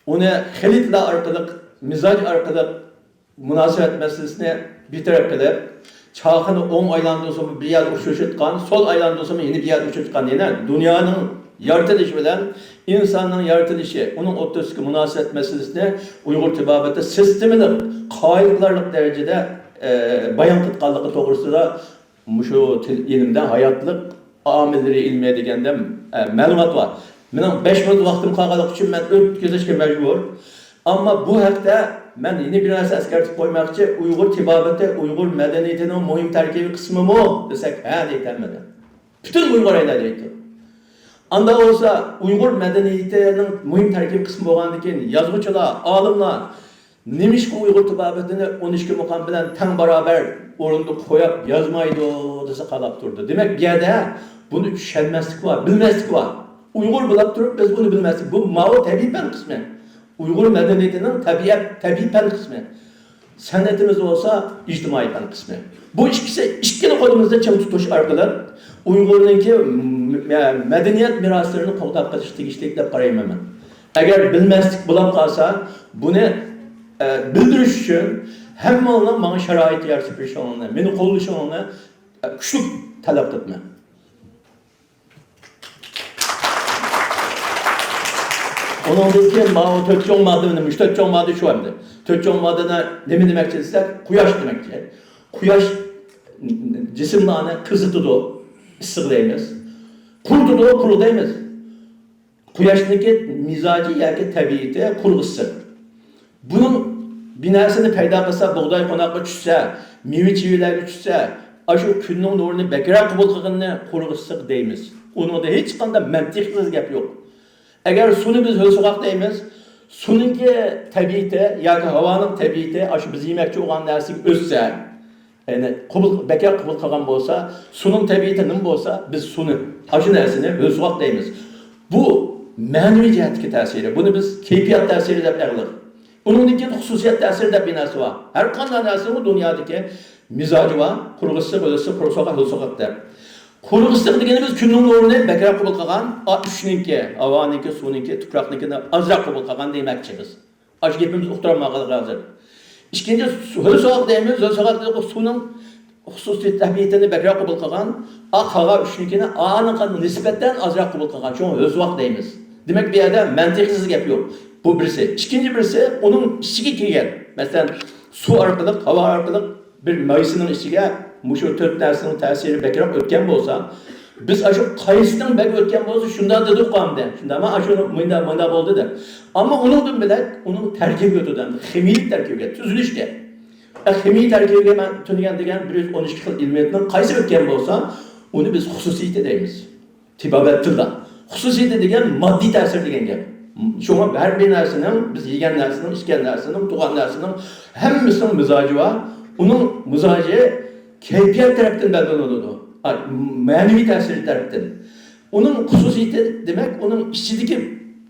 ئۇنى خىلىتلار ئارقىلىق، مىزاج ئارقىلىق مۇناسىۋەت مەسىلىسىنى بىر تەرەپ قىلىپ، چاقىنى ئوڭ ئايلاندۇرسىمۇ بىر يەردە ئۇچرىشىۋاتقان، سول ئايلاندۇرسىمۇ يەنە بىر يەردە ئۇچرىشىۋاتقان، يەنە دۇنيانىڭ يارىتىلىشى بىلەن ئىنساننىڭ يارىتىلىشى، ئۇنىڭ ئوتتۇرىسىدىكى مۇناسىۋەت مەسىلىسىنى ئۇيغۇر تېبابىتى سىستېمىلىق، قائىدىلىك دەرىجىدە، ئە، بايان قىلغانلىقى توغرىسىدا مۇشۇ تىل ئىلمىدە ھاياتلىق ئامىللىرى ئىلمى دېگەندە، ئە، مەلۇمات بار. مېنىڭ بەش مىنۇت ۋاقتىم قالغانلىقى ئۈچۈن مەن ئۆتكۈزۈشكە مەجبۇر. ئەمما بۇ ھەقتە مەن يەنە بىر نەرسە ئەسكەرتىپ قويماقچى. ئۇيغۇر تېبابىتى ئۇيغۇر مەدەنىيىتىنىڭ مۇھىم تەركىبىي قىسمىمۇ دېسەك، ھە دەيتتى ھەممىدىن. پۈتۈن ئۇيغۇر ئەللەر دەيتتى. ئاندا بولسا ئۇيغۇر مەدەنىيىتىنىڭ مۇھىم تەركىبىي قىسمى بولغاندىن كېيىن يازغۇچىلار، ئالىملار، نېمىشقا ئۇيغۇر تېبابىتىنى ئون ئىككى مۇقام بىلەن تەڭ باراۋەر ئورۇندا قويۇپ يازمايدۇ دېسە قالاپ تۇرىدۇ. دېمەك، بۇ يەردە بۇنى چۈشەنمەسلىك بار، بىلمەسلىك بار. ئۇيغۇر بولاپ تۇرۇپ بىز بۇنى بىلمەسلىك. بۇ ماۋۇ تەبىئىي پەن قىسمى. ئۇيغۇر مەدەنىيىتىنىڭ تەبىئەت، تەبىئىي پەن قىسمى. سەنئىتىمىز بولسا ئىجتىمائىي پەن قىسمى. بۇ ئىككىسى، ئىككىنى قولىمىزدا چىڭ تۇتۇش ئارقىلىق ئۇيغۇرنىڭكى م-، مەدەنىيەت مىراسلىرىنى قوغداپ قېلىشقا تېگىشلىك دەپ قارايمەن مەن. ئەگەر بىلمەسلىك بولۇپ قالسا، بۇنى، ئە، بىلدۈرۈش ئۈچۈن ھەممىڭلارنىڭ ماڭا شارائىت يارىتىپ بېرىشىڭلارنى، مېنى قوللىشىڭلارنى، ئە، كۈچلۈك تەلەپ قىلىمەن. ئۇنىڭدىن كېيىن ماۋۇ تۆت چوڭ ماددا، مۇشۇ تۆت چوڭ ماددا شۇ ئەمدى. تۆت چوڭ ماددا نېمە دېمەكچى دېسەك، قۇياش دېمەكچى. قۇياش جىسىملارنى قىزىتىدۇ، ئىسسىق دەيمىز. قۇرۇتىدۇ، قۇرۇق دەيمىز. قۇياشنىڭكى مىزاجى ياكى تەبىئىتى قۇرۇق ئىسسىق. بۇنىڭ بىناسىنى پەيدا قىلسا، بۇغداي قوناققا چۈشسە، مېۋە چىۋىلەرگە چۈشسە، ئاشۇ كۈننىڭ نۇرىنى بەكرەك قوبۇل قىلغىنىنى قۇرۇق ئىسسىق دەيمىز. ئۇنىڭدا ھېچقانداق مەنتىقسىز گەپ يوق. ئەگەر سۇنى بىز ھۆل سوغۇق دەيمىز، سۇنىڭكى تەبىئىتى ياكى ھاۋانىڭ تەبىئىتى ئاشۇ بىز يېمەكچى بولغان نەرسىگە ئۆتسە، يەنى قوبۇل، بەكرەك قوبۇل قىلغان بولسا، سۇنىڭ تەبىئىتى نېمە بولسا، بىز سۇنى، ئاشۇ نەرسىنى ھۆل سوغۇق دەيمىز. بۇ مەنىۋى جەھەتتىكى تەسىرى. بۇنى بىز كەيپىيات تەسىرى دەپ ئېغىلىق. ئۇنىڭدىن كېيىن خۇسۇسىيەت تەسىرى دەپ بىر نەرسە بار. ھەر قانداق نەرسىنىڭ دۇنيادىكى مىزاجى بار. قۇرۇق ئىسسىق، ھۆل ئىسسىق، قۇرۇق سوغۇق، ھۆل سوغۇق دەپ. قۇرۇق ئىسسىق دېگىنىمىز كۈننىڭ نۇرىنى بەكرەك قوبۇل قىلغان، ئا، ئۈچنىڭكى، ھاۋانىڭكى، سۇنىڭكى، تۇپراقنىڭكىنى ئازراق قوبۇل قىلغان دېمەكچى بىز. ئاشۇ گېپىمىز ئۇقتۇرالمىغانلىقى ھازىر. ئىككىنچى، ھۆل سوغۇق دەيمىز، ھۆل سوغۇق دېسەك، ئۇ سۇنىڭ خۇسۇسىي تەبىئىتىنى بەكرەك قوبۇل قىلغان، ئا، قالغان ئۈچنىڭكىنى ئانىڭغا نىسبەتەن ئازراق قوبۇل قىلغان، شۇڭا ھۆسۋاق دەيمىز. دېمەك، بۇ يەردە مەنتىقسىز گەپ يوق. بۇ بىرسى. ئىككىنچى بىرسى، ئۇنىڭ ئىچىگە كىرگەن، مەسىلەن، سۇ ئارقىلىق، ھاۋا ئارقىلىق بىر مايسىنىڭ ئىچىگە مۇشۇ تۆت نەرسىنىڭ تەسىرى بەكرەك ئۆتكەن بولسا، بىز ئاشۇ قايسىنىڭ بەك ئۆتكەن بولسا، شۇنداق دېدۇق ئەمدى. شۇنداقمۇ؟ ئاشۇ مۇنداق، مۇنداق بولدى دەپ. ئەمما ئۇنىڭدىن بۆلەك ئۇنىڭ تەركىبىگە ئۆتىدۇ، خىمىيىلىك تەركىبىگە، تۈزۈلۈشكە. ئە، خىمىيە تەركىبىگە مەن تۈنىگەن دېگەن بىر يۈز ئون ئىككى خىل ئېلېمېنتنىڭ قايسى ئۆتكەن بولسا، ئۇنى بىز خۇسۇسىيىتى دەيمىز. تېبابەت تىلدا. خۇسۇسىيىتى دېگەن ماددىي تەسىر دېگەن گەپ. شۇڭا ھەر بىر نەرسىنىڭ، بىز يېگەن نەرسىنىڭ، ئىچكەن نەرسىنىڭ، تۇغان نەرسىنىڭ ھەممىسىنىڭ مىزاجى بار. ئۇنىڭ مىزاجى كەيپىيات تەرەپتىن بەلگىلىنىدۇ. ئا، مەنىۋى تەسىرى تەرەپتىن. ئۇنىڭ خۇسۇسىيىتى، دېمەك، ئۇنىڭ ئىچىدىكى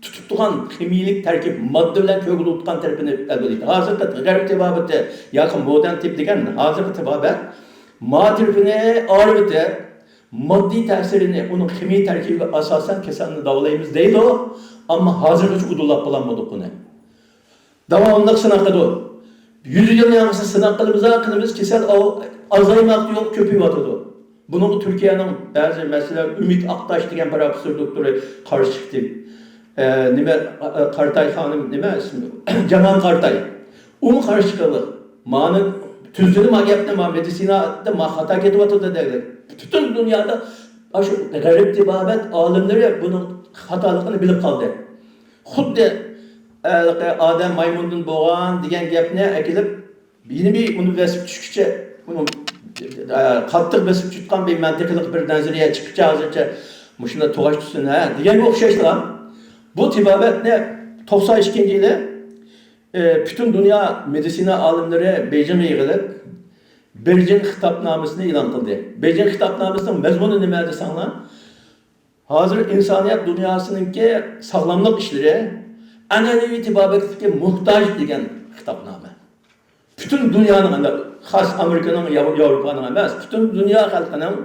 تۇتۇپ تۇرغان خىمىيىلىك تەركىب، ماددا بىلەن كۆرگىلى تۇرغان تەرىپىنى ئەلۋەتتە. ھازىرقى غەرب تېبابىتى ياكى مودېرن تېبابەت دېگەن ھازىرقى تېبابەت ما تەرىپىنى ئايرىۋېتىپ، ماددىي تەسىرىنى، ئۇنىڭ خىمىيە تەركىبىگە ئاساسەن كېسەلنى داۋالايمىز دەيدۇ، ئەمما ھازىرغىچە ئۇدۇللاپ بولالمىدۇق ئۇنى. داۋاملىق سىناق قىلىدۇ. يۈز يىلنى ياڭزىسى سىناق قىلىمىز، قىلىمىز، كېسەل ئاز-، ئازايماقتا يوق، كۆپىيىۋاتىدۇ. بۇنىڭغا تۈركىيەنىڭ بەزى، مەسىلەن، ئۈمىد ئاكتاش دېگەن پروفېسسور دوكتورى قارشى چىقتى. ئە، نېمە، ئە، قارتاي خانىم، نېمە ئىسمى؟ جانان قارتاي. ئۇمۇ قارشى چىقىدۇ. مانى تۈزدىدى ما گەپنى، ما مېدىتسىنادا ما خاتا كېتىۋاتىدۇ دەيدۇ. پۈتۈن دۇنيادا ئاشۇ غەرب تېبابەت ئالىملىرى بۇنىڭ خاتالىقىنى بىلىپ قالدى. خۇددى، ئە، ئادەم مايمۇندىن بولغان دېگەن گەپنى ئەكېلىپ، يەنە بىر ئۇنى بېسىپ چۈشكىچە، ئۇنى، ئە، قاتتىق بېسىپ چۈشكەن بىر مەنتىقلىق بىر نەزەرىيە چىققىچە ھازىرچە مۇشۇنداق توغاش تۇتسۇن، ھە، دېگەنگە ئوخشاشلا. بۇ تېبابەتنى توقسان ئىككىنچى يىلى، ئە، پۈتۈن دۇنيا مېدىتسىنا ئالىملىرى بېيجىڭغا يىغىلىپ، بېيجىڭ خىتابنامىسىنى ئېلان قىلدى. بېيجىڭ خىتابنامىسىنىڭ مەزمۇنى نېمە دېسەڭلار، ھازىر ئىنسانىيەت دۇنياسىنىڭكى ساغلاملىق ئىشلىرى ئەنئەنىۋى تېبابەتكە موھتاج دېگەن خىتابنامە. پۈتۈن دۇنيانىڭ، ئەمدى خاس ئامېرىكىنىڭ، ياۋ-، ياۋروپانىڭ ئەمەس، پۈتۈن دۇنيا خەلقىنىڭ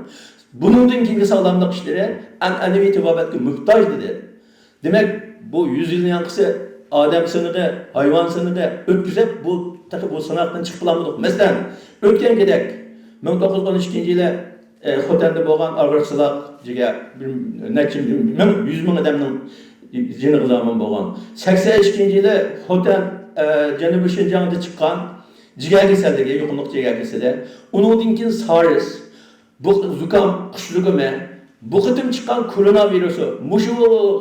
بۇنىڭدىن كېيىنكى ساغلاملىق ئىشلىرى ئەنئەنىۋى تېبابەتكە موھتاج دېدى. دېمەك، بۇ يۈز يىلنىڭ ياڭقىسى ئادەم سىنىقى، ھايۋان سىنىقى ئۆتكۈزۈپ، بۇ تېخى بۇ سىناقتىن چىقىپ بولالمىدۇق. مەسىلەن، ئۆتكەن گېدەك، مىڭ توققۇز يۈز ئون ئىككىنچى يىلى، ئە، خوتەندە بولغان ئاغرىقچىلىق جىگەر، بىر نەچچە مىڭ، يۈز مىڭ ئادەمنىڭ جېنىغا زامىن بولغان. سەكسەن ئىككىنچى يىلى خوتەن، ئە، جەنۇبىي شىنجاڭدا چىققان جىگەر كېسەللىكى، يۇقۇملۇق جىگەر كېسىلى. ئۇنىڭدىن كېيىن سارس، بۇ زۇكام، قۇش زۇكىمى، بۇ قېتىم چىققان كورونا ۋىرۇسى، مۇشۇ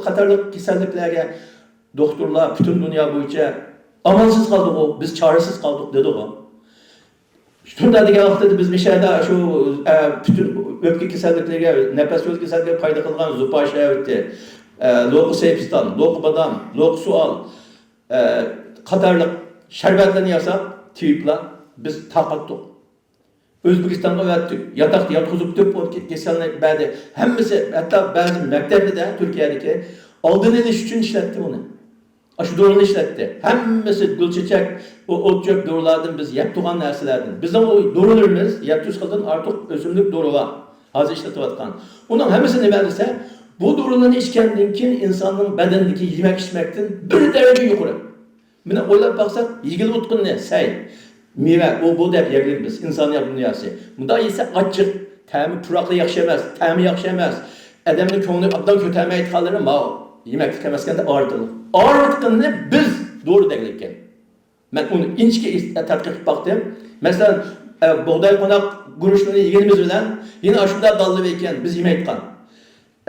قاتارلىق كېسەللىكلەرگە دوختۇرلار پۈتۈن دۇنيا بويىچە ئامالسىز قالدىغۇ، بىز چارىسىز قالدۇق دېدىغۇ. شۇنداق دېگەن ۋاقتىدا بىز مىشەدە شۇ، ئە، پۈتۈن ئۆپكە كېسەللىكلىرىگە، نەپەس يولى كېسەللىكىگە پايدا قىلغان زۇپا شەربىتى، ئە، لوقا سەيپىستان، لوقا بادام، لوقا سوئال، ئە، قاتارلىق شەربەتلەرنى ياساپ، تېۋىپلا بىز تارقاتتۇق. ئۆزبېكىستانغا ئەۋەتتۇق. ياتاقتا ياتقۇزۇپ تۇرۇپ، ئۇ كېسەلنى بەردى. ھەممىسى، ھەتتا بەزى مەكتەپتە، تۈركىيەدىكى ئالدىنى ئېلىش ئۈچۈن ئىشلەتتى ئۇنى. ئاشۇ دورىنى ئىشلەتتى. ھەممىسى گۈل چېچەك، ئۇ ئوت چۆپ دورىلاردىن بىز يەپ تۇرغان نەرسىلەردىن. بىزنىڭ ئۇ دورىلىرىمىز يەتتە يۈز خىلدىن ئارتۇق ئۆسۈملۈك دورا بار. ھازىر ئىشلىتىۋاتقان. ئۇنىڭ ھەممىسى نېمە دېسە، بۇ دورىلارنى ئىچكەندىن كېيىن ئىنساننىڭ بەدىنىدىكى يېمەك ئىچمەكتىن بىر دەرىجە يۇقىرى. مانا ئويلاپ باقساق، يېگىلى ئۇتقۇننى سەي، مېۋە، ئۇ بۇ دەپ يەرلىك بىز، ئىنسانىيەت دۇنياسى. مۇنداق يېسە ئاچچىق، تەمى پۇراقلا ياخشى ئەمەس، تەمى ياخشى ئەمەس. ئادەمنىڭ كۆڭلى ئابدان كۆتەرمەيدىغانلىرى ماۋۇ يېمەكلىك ئەمەسكەندە ئارتىلىق. ئارتقىنىنى بىز دورا دەيدىكەن. مەن ئۇنى ئىنچىكە ئىس-، تەتقىق قىلىپ باقتىم. مەسىلەن، ئە، بۇغداي قوناق گۈرۈچنى يېگىنىمىز بىلەن يەنە ئاشۇنداق دانلىق ئىكەن، بىز يېمەيدىغان.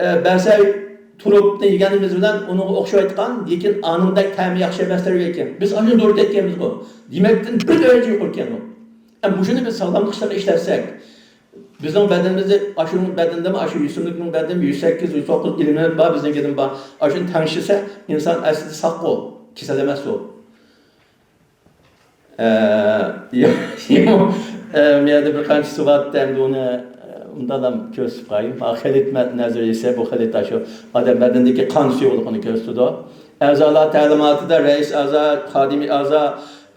ئە، بەسەي تۇرۇپنى يېگىنىمىز بىلەن ئۇنىڭغا ئوخشايدىغان، لېكىن ئانىڭدەك تەمى ياخشى ئەمەسلەر ئىكەن. بىز ئاشۇنى دورا دەيدىكەنمىزغۇ. يېمەكتىن بىر دەرىجە يۇقىرى ئىكەن ئۇ. ئە، مۇشۇنى بىز ساغلاملىق ئىشلىرىغا ئىشلەتسەك، بىزنىڭ بەدىنىمىزدە، ئاشۇنىڭ بەدىنىدىمۇ، ئاشۇ ئۆسۈملۈكنىڭ بەدىنىدىمۇ يۈز سەككىز، يۈز توققۇز ئېلېمېنت بار، بىزنىڭكىدىمۇ بار. ئاشۇنى تەڭشىسە، ئىنسان ئەسلىدە ساققۇ، كېسەل ئەمەس ئۇ. ئە، يا-، يا-، ئە، مەيەردە بىر قانچە سوئال ئەمدى ئۇنى، ئە، ئۇنداقلا كۆرسىتىپ قويايلى. ھا، خىلىت مە-، نەزەرىيەسى، بۇ خىلىت ئاشۇ ئادەم بەدىنىدىكى قان سۇيۇقلۇقىنى كۆرسىتىدۇ. ئەزالار تەلىماتىدا رەئىس ئەزا، خادىمىي ئەزا،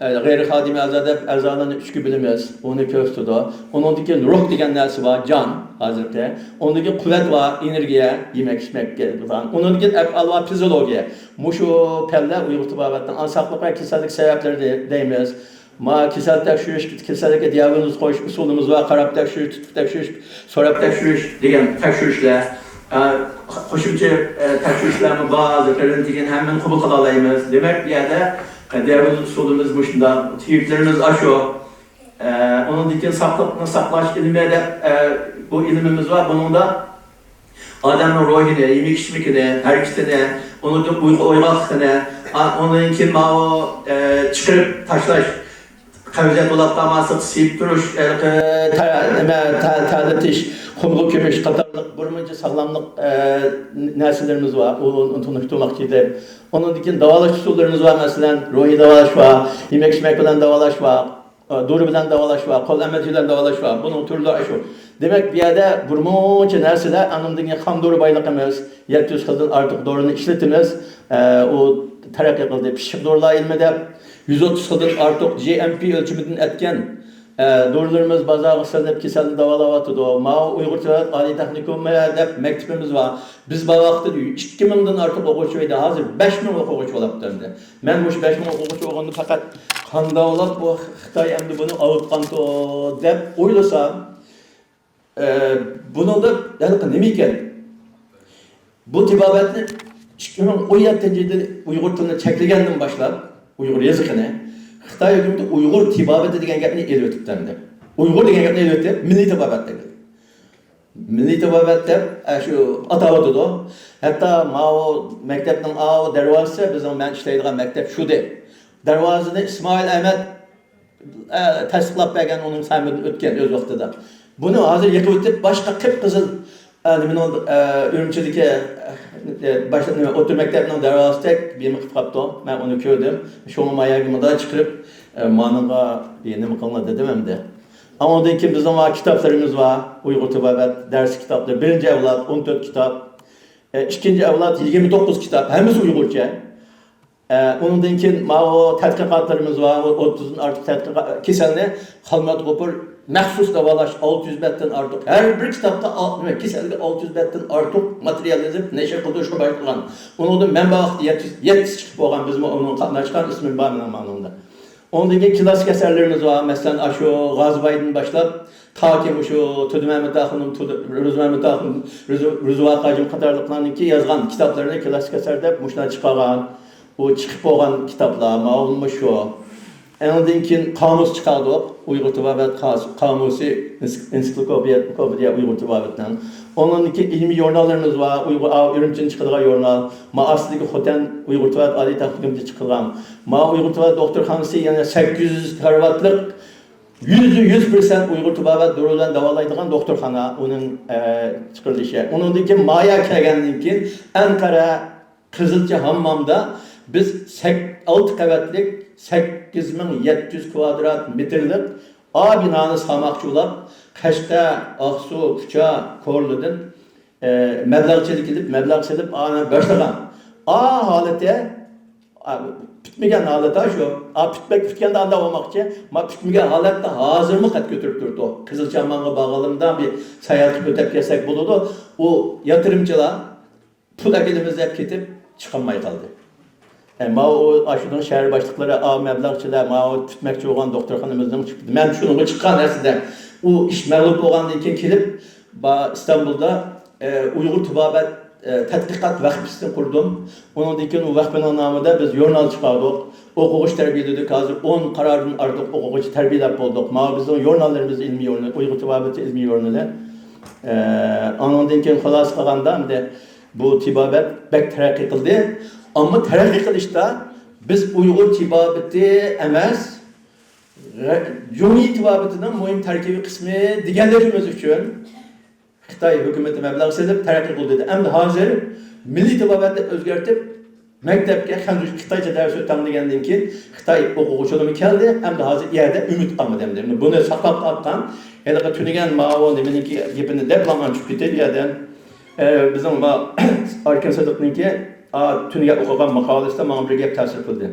ئە، غەيرىي خادىمىي ئەزا دەپ ئەزالارنى ئۈچكە بۆلىمىز. ئۇنى كۆرسىتىدۇ. ئۇنىڭدىن كېيىن روھ دېگەن نەرسە بار، جان ھازىرقى. ئۇنىڭدىن كېيىن قۇۋۋەت بار، ئېنېرگىيە، يېمەك ئىچمەككە بولغان. ئۇنىڭدىن كېيىن ئەپئال بار، فىزىئولوگىيە. مۇشۇ پەنلەر ئۇيغۇر تېبابەتنىڭ ئاڭساقلىق ۋە كېسەللىك سەۋەبلىرى دەيمىز. ما كېسەل تەكشۈرۈش، كېسەللىككە دىياگنوز قويۇش ئۇسۇلىمىز بار، قاراپ تەكشۈرۈش، تۇتۇپ تەكشۈرۈش، سوراپ تەكشۈرۈش دېگەن تەكشۈرۈشلەر. ئە، قوشۇمچە، ئە، تەكشۈرۈشلەرمۇ بار، ھازىر رېنتگېن ھەممىنى قوبۇل قىلالايمىز. دېمەك، بۇ يەردە، ئە، دىياگنوز ئۇسۇلىمىز مۇشۇنداق، تېۋىپلىرىمىز ئاشۇ. ئە، ئۇنىڭدىن كېيىن ساقلىقنى ساقلاش ئىلمى دەپ، ئە، بۇ ئىلمىمىز بار. بۇنىڭدا ئادەمنىڭ روھىنى، يېمەك-ئىچمىكىنى، ھەرىكىتىنى، ئۇنىڭدىن ئۇيقۇ ئويغاقلىقىنى، ئا-، ئۇنىڭدىن كېيىن ماۋۇ، ئە، چىقىرىپ تاشلاش، قەۋزىيەت بولۇپ قالماسلىق، سىيىپ تۇرۇش، ھېلىقى تە-، نېمە، تە-، تەرلىتىش، قۇمغا كۆمۈش قاتارلىق بىر مۇنچە ساغلاملىق، ئە، نەرسىلىرىمىز بار. ئۇ-، ئۇنى تونۇشتۇرماقچى ئىدىم. ئۇنىڭدىن كېيىن داۋالاش ئۇسۇللىرىمىز بار، مەسىلەن، روھىي داۋالاش بار، يېمەك-ئىچمەك بىلەن داۋالاش بار. دورا بىلەن داۋالاش بار، قول ئەمەلچى بىلەن داۋالاش بار. بۇنىڭ تۈرلىرى ئاشۇ. دېمەك، بۇ يەردە بىر مۇنچە نەرسىلەر، ئاندىن كېيىن خام دورا بايلىقىمىز، يەتتە يۈز خىلدىن ئارتۇق دورىنى ئىشلىتىمىز. ئە، ئۇ تەرەققىي قىلدى. پىششىق دورىلار ئىلمى دەپ، يۈز ئوتتۇز خىلدىن ئارتۇق جى ئېم پى ئۆلچىمىدىن ئەتكەن، ئە، دورىلىرىمىز بازارغا سېلىنىپ، كېسەلنى داۋالاۋاتىدۇ. ماۋۇ ئۇيغۇر تىبابەت ئالىي تېخنىكومى دەپ مەكتىپىمىز بار. بىز بار ۋاقىتتا ئىككى مىڭدىن ئارتۇق ئوقۇغۇچى ئىدى، ھازىر بەش مىڭ ئوقۇغۇچى بولاپتۇ ئەمدى. مەن مۇشۇ بەش مىڭ ئوقۇغۇچى بولغاندا پەقەت قان داۋالاپ، بۇ خىتاي ئەمدى بۇنى ئاۋۇتقانتۇ دەپ ئويلىسام، ئە، بۇنىڭدا ھېلىقى نېمە ئىكەن؟ بۇ تېبابەتنى ئىككى مىڭ ئون يەتتىنچى يىلدا ئۇيغۇر تىلىنى چەكلىگەندىن باشلاپ، ئۇيغۇر يېزىقىنى، خىتاي ھۆكۈمىتى ئۇيغۇر تېبابىتى دېگەن گەپنى ئېلىۋېتىپتۇ ئەمدى. ئۇيغۇر دېگەن گەپنى ئېلىۋېتىپ، مىللىي تېبابەت دەپ. مىللىي تېبابەت دەپ، ئە، شۇ ئاتاۋاتىدۇ. ھەتتا ماۋۇ مەكتەپنىڭ ئاۋۇ دەرۋازىسى، بىزنىڭ مەن ئىشلەيدىغان مەكتەپ شۇدى. دەرۋازىنى ئىسمائىل ئەمەت، ئە، تەستىقلاپ بەرگەن، ئۇنىڭ سەمىدىن ئۆتكەن ئۆز ۋاقتىدا. بۇنى ھازىر يېقىۋېتىپ، باشقا قىپقىزىل، ئە، نېمىنىڭ، ئە، ئۈرۈمچىدىكى، ئە، باش-، نېمە، ئوتتۇرا مەكتەپنىڭ دەرۋازىسىدەك بىيىم قىلىپ قاپتۇ. مەن ئۇنى كۆردۈم. شۇڭا ما يەرگە مۇنداق چىقىرىپ، ئە، مانىڭغا بىر نېمە قىلىڭلار دېدىم ئەمدى. ئاندىن كېيىن بىزنىڭ مانا كىتابلىرىمىز بار. ئۇيغۇر تېبابەت دەرس كىتابلىرى. بىرىنچى ئەۋلاد ئون تۆت كىتاب. ئە، ئىككىنچى ئەۋلاد يىگىرمە توققۇز كىتاب. ھەممىسى ئۇيغۇرچە. ئە، ئۇنىڭدىن كېيىن ماۋۇ تەتقىقاتلىرىمىز بار. ئوتتۇزدىن ئارتۇق تەتقىقات، كېسەلنى خالمات غوپۇر مەخسۇس داۋالاش ئالتە يۈز بەتتىن ئارتۇق. ھەر بىر كىتابتا ئال-، نېمە، كېسەلگە ئالتە يۈز بەتتىن ئارتۇق ماتېرىيال يېزىپ، نەشر قىلدۇرۇشقا باشلىغان. ئۇنىڭدىن مەن بار ۋاقىتتا يەتتە يۈز، يەتتە يۈز چىقىپ بولغان. بىزمۇ ئۇنىڭ قاتناشقان ئىسمى بار مېنىڭ ماڭىمدا. ئۇنىڭدىن كېيىن كلاسسىك ئەسەرلىرىمىز بار. مەسىلەن، ئاشۇ غازىبايدىن باشلاپ، تاكى مۇشۇ تۇردى مەمەت ئاخۇننىڭ، تۇردى، روزى مەمەت ئاخۇن، روزى، روزى ۋاقىجىم قاتارلىقلارنىڭكى يازغان كىتابلىرىنى كلاسسىك ئەسەر دەپ مۇشۇنداق چىقارغان. ئۇ چىقىپ بولغان كىتابلار، ماۋۇمۇ شۇ. ئاندىن كېيىن قامۇس چىقاردۇق. ئۇيغۇر تېبابەت قا-، قامۇسى، ئېنس-، ئېنسىكلوپېدىيە، ئۇيغۇر تېبابىتىنىڭ. ئۇنىڭدىن كېيىن ئىلمىي ژۇرناللىرىمىز بار. ئۇيغۇر، ئا، ئۈرۈمچىدىن چىقىدىغان ژۇرنال. ما ئاستىدىكى خوتەن ئۇيغۇر تېبابەت ئالىي تېخنىكومىدا چىقىدىغان. ما ئۇيغۇر تېبابەت دوختۇرخانىسى يەنە سەككىز يۈز كارىۋاتلىق، يۈزدە يۈز پىرسەنت ئۇيغۇر تېبابەت دورا بىلەن داۋالايدىغان دوختۇرخانا ئۇنىڭ، ئە، چىقىرىلىشى. ئۇنىڭدىن كېيىن مايا كەلگەندىن كېيىن ئەنقەرە، قىزىلچە ھاممامدا بىز سەك-، ئالتە قەۋەتلىك، سەككىز مىڭ يەتتە يۈز كۋادرات مېتىرلىق ئا بىنانى سالماقچى بولاپ، قەشقەر، ئاقسۇ، كۇچا، كورلىدىن، ئە، مەبلەغ چېلىپ كېلىپ، مەبلەغ سېلىپ، ئانى باشلىغان. ئا ھالىتى، ئا، پۈتمىگەن ھالەت ھە شۇ. ئا، پۈتمەك، پۈتكەندە ئانداق بولماقچى. ما پۈتمىگەن ھالەتتە ھازىرمۇ قەد كۆتۈرۈپ تۇرىدۇ. قىزىلچە ھاممامغا بارغانلىرىمدا بىر ساياھەت قىلىپ ئۆتۈپ كەلسەك بولىدۇ. ئۇ ياتۇرۇمچىلار پۇل ئەكېلىمىز دەپ كېتىپ چىقالماي قالدى. ئە، ماۋۇ ئاشۇنىڭ شەھەر باشلىقلىرى، ئا، مەبلەغچىلەر، ماۋۇ پۈتمەكچى بولغان دوختۇرخانىمىزنىڭ، مەن شۇنىڭغا چىققان ئەسلىدە. ئۇ ئىش مەغلۇپ بولغاندىن كېيىن كېلىپ، با-، ئىستانبۇلدا، ئە، ئۇيغۇر تېبابەت، ئە، تەتقىقات ۋەقپىسىنى قۇردۇم. ئۇنىڭدىن كېيىن ئۇ ۋەقپىنىڭ نامىدا بىز ژۇرنال چىقاردۇق. ئوقۇغۇچى تەربىيەلىدۇق. ھازىر ئون قارادىن ئارتۇق ئوقۇغۇچى تەربىيەلەپ بولدۇق. ماۋۇ بىزنىڭ ژۇرناللىرىمىز، ئىلمىي ژۇرنىلى، ئۇيغۇر تېبابىتى ئىلمىي ژۇرنىلى. ئە، ئانىڭدىن كېيىن خۇلاسە قىلغاندا، ئەمدى بۇ تېبابەت بەك تەرەققىي قىلدى. ئەمما تەرەققىي قىلىشتا بىز ئۇيغۇر تېبابىتى ئەمەس، غە-، جۇڭيى تېبابىتىنىڭ مۇھىم تەركىبىي قىسمى دېگەنلىكىمىز ئۈچۈن خىتاي ھۆكۈمىتى مەبلەغ سېلىپ تەرەققىي قىلدى. ئەمدى ھازىر مىللىي تېبابەتنى ئۆزگەرتىپ، مەكتەپكە خەنزۇچە خىتايچە دەرس ئۆتەڭ دېگەندىن كېيىن، خىتاي ئوقۇغۇچىلىرىمۇ كەلدى. ئەمدى ھازىر ئۇ يەردە ئۈمىد قالمىدى ئەمدى. بۇنى ساقلاپ تۇرۇۋاتقان، ھېلىقى تۈنۈگەن ماۋۇ نېمىنىڭكى گېپىنى دەپلا مانا چۈشۈپ كېتەي بۇ يەردىن. ئە، بىزنىڭ ما-، ئاركىن سىدىقنىڭكى، ئا، تۈنۈگەن ئوقۇغان ماقالىسىدە ماڭا بىر گەپ تەسىر قىلدى.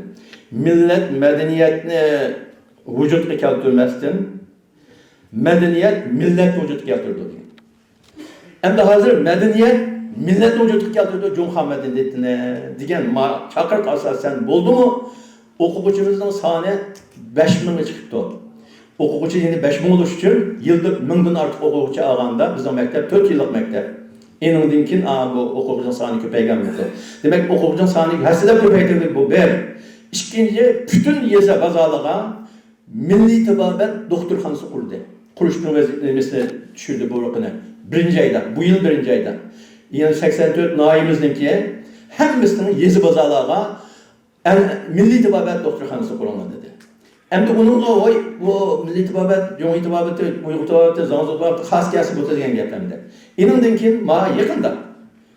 مىللەت مەدەنىيەتنى ۋۇجۇدقا كەلتۈرمەستىن، مەدەنىيەت مىللەتنى ۋۇجۇدقا كەلتۈرىدۇ دېگەن. ئەمدى ھازىر مەدەنىيەت مىللەتنى ۋۇجۇدقا كەلتۈرىدۇ، جۇڭخۇا مەدەنىيىتىنى دېگەن ما-، چاقىرىق ئاساسەن بولدىمۇ؟ ئوقۇغۇچىمىزنىڭ سانى بەش مىڭغا چىقىپتۇ. ئوقۇغۇچى يەنە بەش مىڭ بولۇش ئۈچۈن يىلدا مىڭدىن ئارتۇق ئوقۇغۇچى ئالغاندا، بىزنىڭ مەكتەپ تۆت يىللىق مەكتەپ. ئېنىڭدىن كېيىن، ئا، بۇ ئوقۇغۇچىنىڭ سانى كۆپەيگەن بولىدۇ. دېمەك، ئوقۇغۇچىنىڭ سانى ھەسسىلەپ كۆپەيتىلدى، بۇ بىر. ئىككىنچى، پۈتۈن يېزا بازارلىرىغا مىللىي تېبابەت دوختۇرخانىسى قۇردى. قۇرۇشنىڭ ۋەزىپىسىنى چۈشۈردى بۇ رۇقىنى. بىرىنچى ئايدا، بۇ يىل بىرىنچى ئايدا. يەنى سەكسەن تۆت ناھىيەمىزنىڭكى ھەممىسىنىڭ يېزا بازارلارغا ئەن-، مىللىي تېبابەت دوختۇرخانىسى قۇرۇلغان دېدى. ئەمدى ئۇنىڭغا، ۋاي، بۇ مىللىي تېبابەت، جۇڭيى تېبابىتى، ئۇيغۇر تېبابىتى، زاڭزۇ تېبابىتى خاس كەلسە بولىدۇ دېگەن گەپ ئەمدى. ئېنىڭدىن كېيىن، ما يېقىندا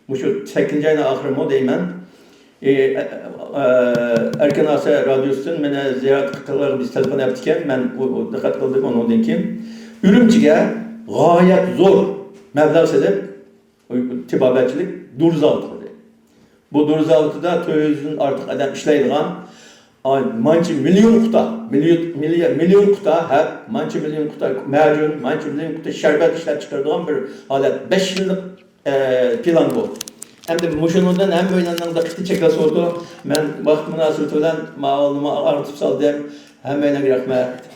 مۇشۇ سەككىزىنچى ئاينىڭ ئاخىرىمۇ دەيمەن، ئى، ئە، ئە، ئەركىن ئاسىيا رادىيوسىدىن مېنى زىيارەت قىلغىلى بىز تېلېفون ئەپتىكەن، مەن ئۇ، ئۇ دىققەت قىلدىم ئۇنىڭدىن كېيىن. ئۈرۈمچىگە غايەت زور مەبلەغ سېلىپ، تېبابەتچىلىك دورا زاۋۇتى قۇردى. بۇ دورا زاۋۇتىدا تۆت يۈزدىن ئارتۇق ئادەم ئىشلەيدىغان، ئا، مانچە مىليون قۇتا، مىليون، مىليون، مىليون قۇتا ھەپ، مانچە مىليون قۇتا مەجۈن، مانچە مىليون قۇتا شەربەت ئىشلەپ چىقىرىدىغان بىر ھالەت. بەش يىللىق ئە، پىلان بۇ. ئەمدى مۇشۇنىڭدىن ھەممەيلەننىڭ دىققىتى چېكىلسىۋاتىدۇ. مەن ۋاقىت مۇناسىۋىتى بىلەن ماۋۇنى ئاغرىتىپ سالدىم. ھەممەيلەنگە رەھمەت.